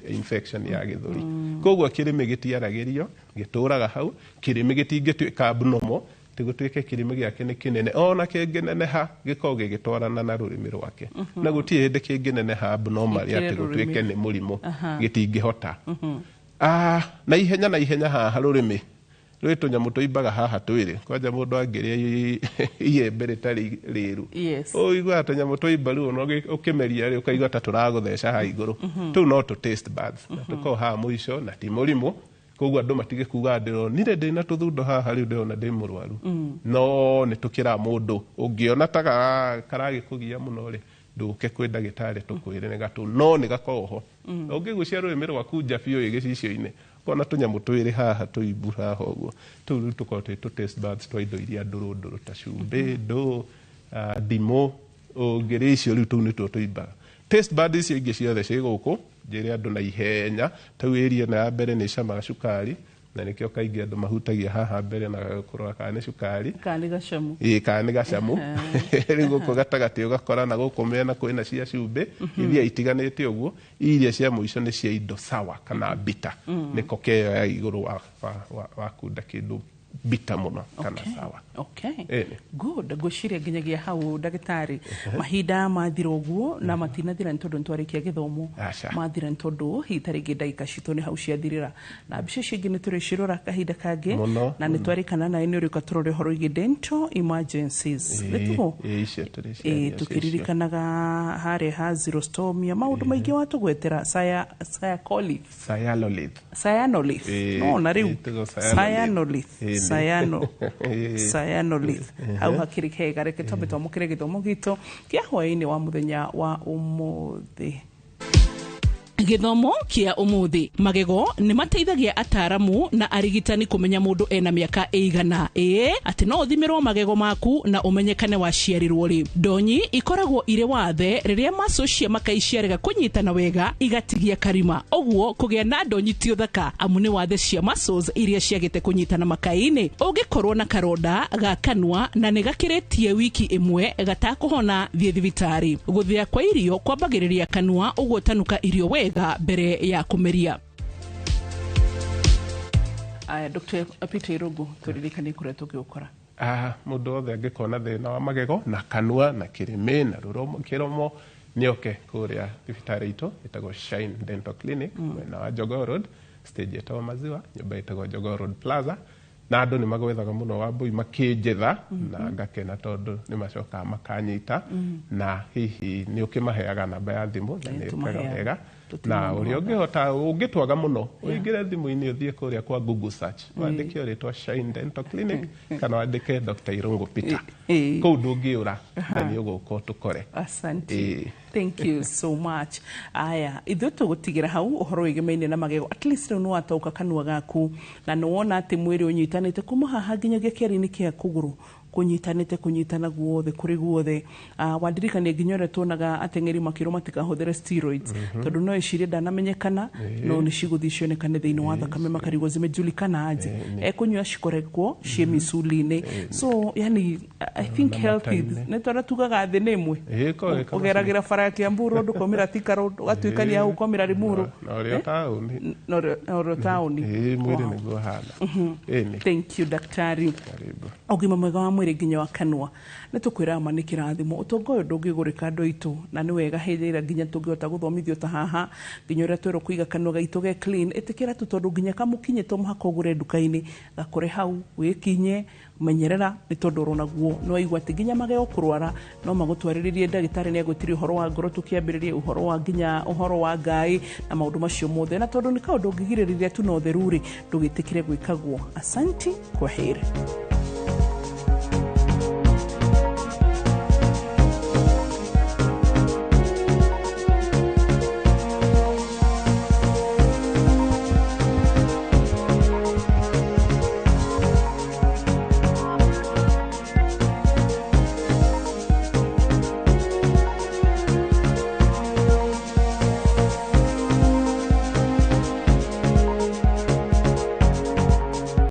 infection ya gĩthũri. Koguo kĩrĩmĩ gĩtiaragĩrio, gĩtũraga hau. Kĩrĩmĩ gĩtingĩtuĩka abnormal tigũtuĩke kĩrĩmĩ gĩake nĩ kĩnene, ona kĩngĩneneha gĩkoragwo gĩgĩtwarana na rũrĩmĩ rwake, na gũtirĩ hĩndĩ kĩngĩneneha abnormally Gĩkĩre atĩ gũtuĩke rũrĩmĩ. Nĩ mũrimũ. Gĩtingĩhota. Na ihenya na ihenya haha rũrĩmĩ rwĩ tũnyamũ tũimbaga haha twĩrĩ. Kwanja mũndũ angĩrĩa iembe rĩtarĩ rĩru, ũiguaga tũnyamũ tũimba rĩu, ona ũkĩmeria rĩ, ũkaigua ta tũragũtheca haha igũrũ. Tũu no tũ taste buds na tũkoragwo haha mũico na ti mũrimũ. Koguo andũ matige kuga ndĩronire ndĩna tũthundo haha, rĩu ndĩrona ndĩ mũrwaru. No nĩ tũkĩraga mũndũ ũngĩona ta karagĩkũgia mũno rĩ, ndũke kwĩ ndagĩtarĩ tũkwĩre nĩ gatũ, no nĩ gakoragwo ho. Ũngĩgucia rũrĩmĩ rwaku nja biũ ĩ gĩcicio-inĩ, ũkona tũnyamũ twĩrĩ haha tũimbu haha ũguo. Tũu rĩu tũkoragwo twĩ tũ taste buds twa indo iria ndũrũ ndũrũ ta cumbĩ, ndũ, ndimũ. Ũngĩrĩa icio rĩu tũu nĩtuo tũimbaga. Taste bud icio ingĩ ciothe ciĩ gũkũ. Njĩre andũ na ihenya tau ĩria ĩno ya mbere nĩ ĩcamaga cukari, na nĩkĩo kaingĩ andũ mahutagia haha mbere na kũrora kana nĩ cukari. Kana nĩ gacamu. Ĩĩ, kana nĩ gacamu. Rĩu gũkũ gatagatĩ ũgakora na gũkũ mĩena kwĩna cia cumbĩ, iria itiganĩte ũguo. Iria cia mũico nĩ cia indo sawa kana bitter. Nĩko keyo ya igũrũ wa kunda kĩndũ bitter mũno kana sawa. Ĩni. Good. Ngwĩciria nginyagia hau, ndagĩtarĩ. Mahinda mathira ũguo, na matinathira nĩ tondũ nĩtwarĩkia gĩthomo. Aca. Mathira nĩ tondũ hihi ta rĩngĩ ndagĩka citũ nĩ hau ciathirĩra, na mbica icio ingĩ nĩ tũrĩcirora kahinda kangĩ. Mũno, Na nĩ twarĩkana nawe nĩ ũrĩũka tũrore ũhoro wĩgiĩ dental emergencies. Nĩtuo. Ĩĩ, icio tũrĩciaria cio. Tũkĩririkanaga harĩa ha xerostomia, maũndũ maingĩ watũgwetera cyacolith. Cyanolith. Cyanolith. Ĩĩ, no na rĩu ĩtagwo cyanolith. Cyanolith. Ĩĩ, nĩ. Cyano Ĩĩ. Cyanolith hau hakĩrĩ kega. Reke twambe twamũkĩre gĩthomo gitũ kĩa hwaĩ-inĩ wa mũthenya wa ũmũthĩ. Gĩthomo kĩa ũmũthĩ: magego nĩ mateithagia ataramu na arigitani kũmenya mũndũ ena mĩaka ĩigana. Ĩĩ, atĩ no ũthimĩrwo magego maku na ũmenyekane waciarirwo rĩ. Ndonyi ikoragwo irĩ wathe rĩrĩa maco cia makai ciarega kũnyitana wega igatigia karima. Ũguo kũgĩa na ndonyi ti ũthaka, amu nĩ wathe cia muscles iria ciagĩte kũnyitana makai-inĩ. Ũngĩkorwo na karonda ga kanua na nĩ gakĩrĩtie wiki ĩmwe gatakũhona, thiĩ thibitarĩ. Gũthĩa kwa irio kwambagĩrĩria kanua, ũguo tanuka irio wega mbere ya kũmeria. Aya, Dr. Peter Irungu, tũririkanie kũrĩa tũngĩgũkora. Mũndũ wothe angĩkorwo na thĩna wa magego na kanua na kĩrĩmĩ na rũromo kĩromo, nĩoke kũrĩa thibitarĩ itũ ĩtagwo Shine Dental Clinic, mwena wa Jogoo Road, stage ĩtagwo Maziwa, nyũmba ĩtagwo Jogoo Road Plaza. Na andũ nĩ magwethaga mũno Wambui makĩnjetha, na ngakena tondũ nĩ macokaga makanyita, na hihi nĩ ũkĩmaheaga namba ya thimũ na nĩ ĩkaga tũmaheaga. wega. Na ũrĩa ũngĩhota ũngĩtwaga mũno, ũingĩre thimũ-inĩ, ũthiĩ kũrĩa kwa Google search, wandĩke rĩtwa Shine Dental Clinic kana wandĩke Dr. Irungu Peter, kũu ndũngĩũra na nĩ ũgũka ũtũkore. Asante. Ĩĩ. Thank you so much. Aya, ithuĩ tũgũtigĩra hau ũhoro wĩgemaine na magego. At least rĩu nĩ watauka kanua gaku na nĩ wona atĩ mwĩrĩ ũnyitanĩte kuma haha nginyagia kĩara-inĩ kĩa kũgũrũ. Kũnyitanĩte, kũnyitana guothe kũrĩ guothe. Wandirikania nginya ũrĩa tuonaga ateng'eri makĩrwo matikahũthĩre steroids, tondũ no ĩcirie ndanamenyekana, no nĩ cigũthiĩ cionekane thĩinĩ wa thakame, makarigwo zimejulikana aje, ekũnyua cikorekwo ciĩ miculi-inĩ. So yani I think Na health is mata-inĩ. nĩ tondũ tugaga thĩ nĩ ĩmwe. Ĩĩ, ko- Ũgeragĩra bara ya Kiambu Road, ũkaumĩra Thika Road, ũgatuĩkania hau ũkaumĩra Limuru. Na ũrĩa taũni. Na ũrĩa taũni. Ĩĩ, mwĩrĩ nĩguo ũhana. Ĩni. Thank you, daktari. Ũgima mwega wa mwĩrĩ nginya wa kanua nĩ tũkwĩra ma nĩ kĩrathimo. Ũtonga ũyũ ndũngĩgũrĩka, andũ aitũ, na nĩ wega hĩndĩ ĩrĩa nginya tũngĩhota gũthomithio ta haha, nginya ũrĩa twerwo kũiga kanua gaitũ ge clean. Ĩtĩkĩra tu, tondũ nginya kamũkinye to mũhaka ũgũre nduka-inĩ, gakũre hau wĩkinye, menyerera, nĩ tondũ ũronaguo nĩ waigua atĩ nginya magego kũrwara no magũtwarĩrĩrie ndagĩtarĩ. Nĩ agwĩtirie ũhoro wa ngoro, tũkĩambĩrĩria ũhoro wa nginya ũhoro wa ngaĩ na maũndũ macio mothe, na tondũ nĩ kaũndũ ũngĩgirĩrĩria tu na ũtheru rĩ, ndũgĩtĩkĩre gwĩkagwo. Asanti, kwa heri.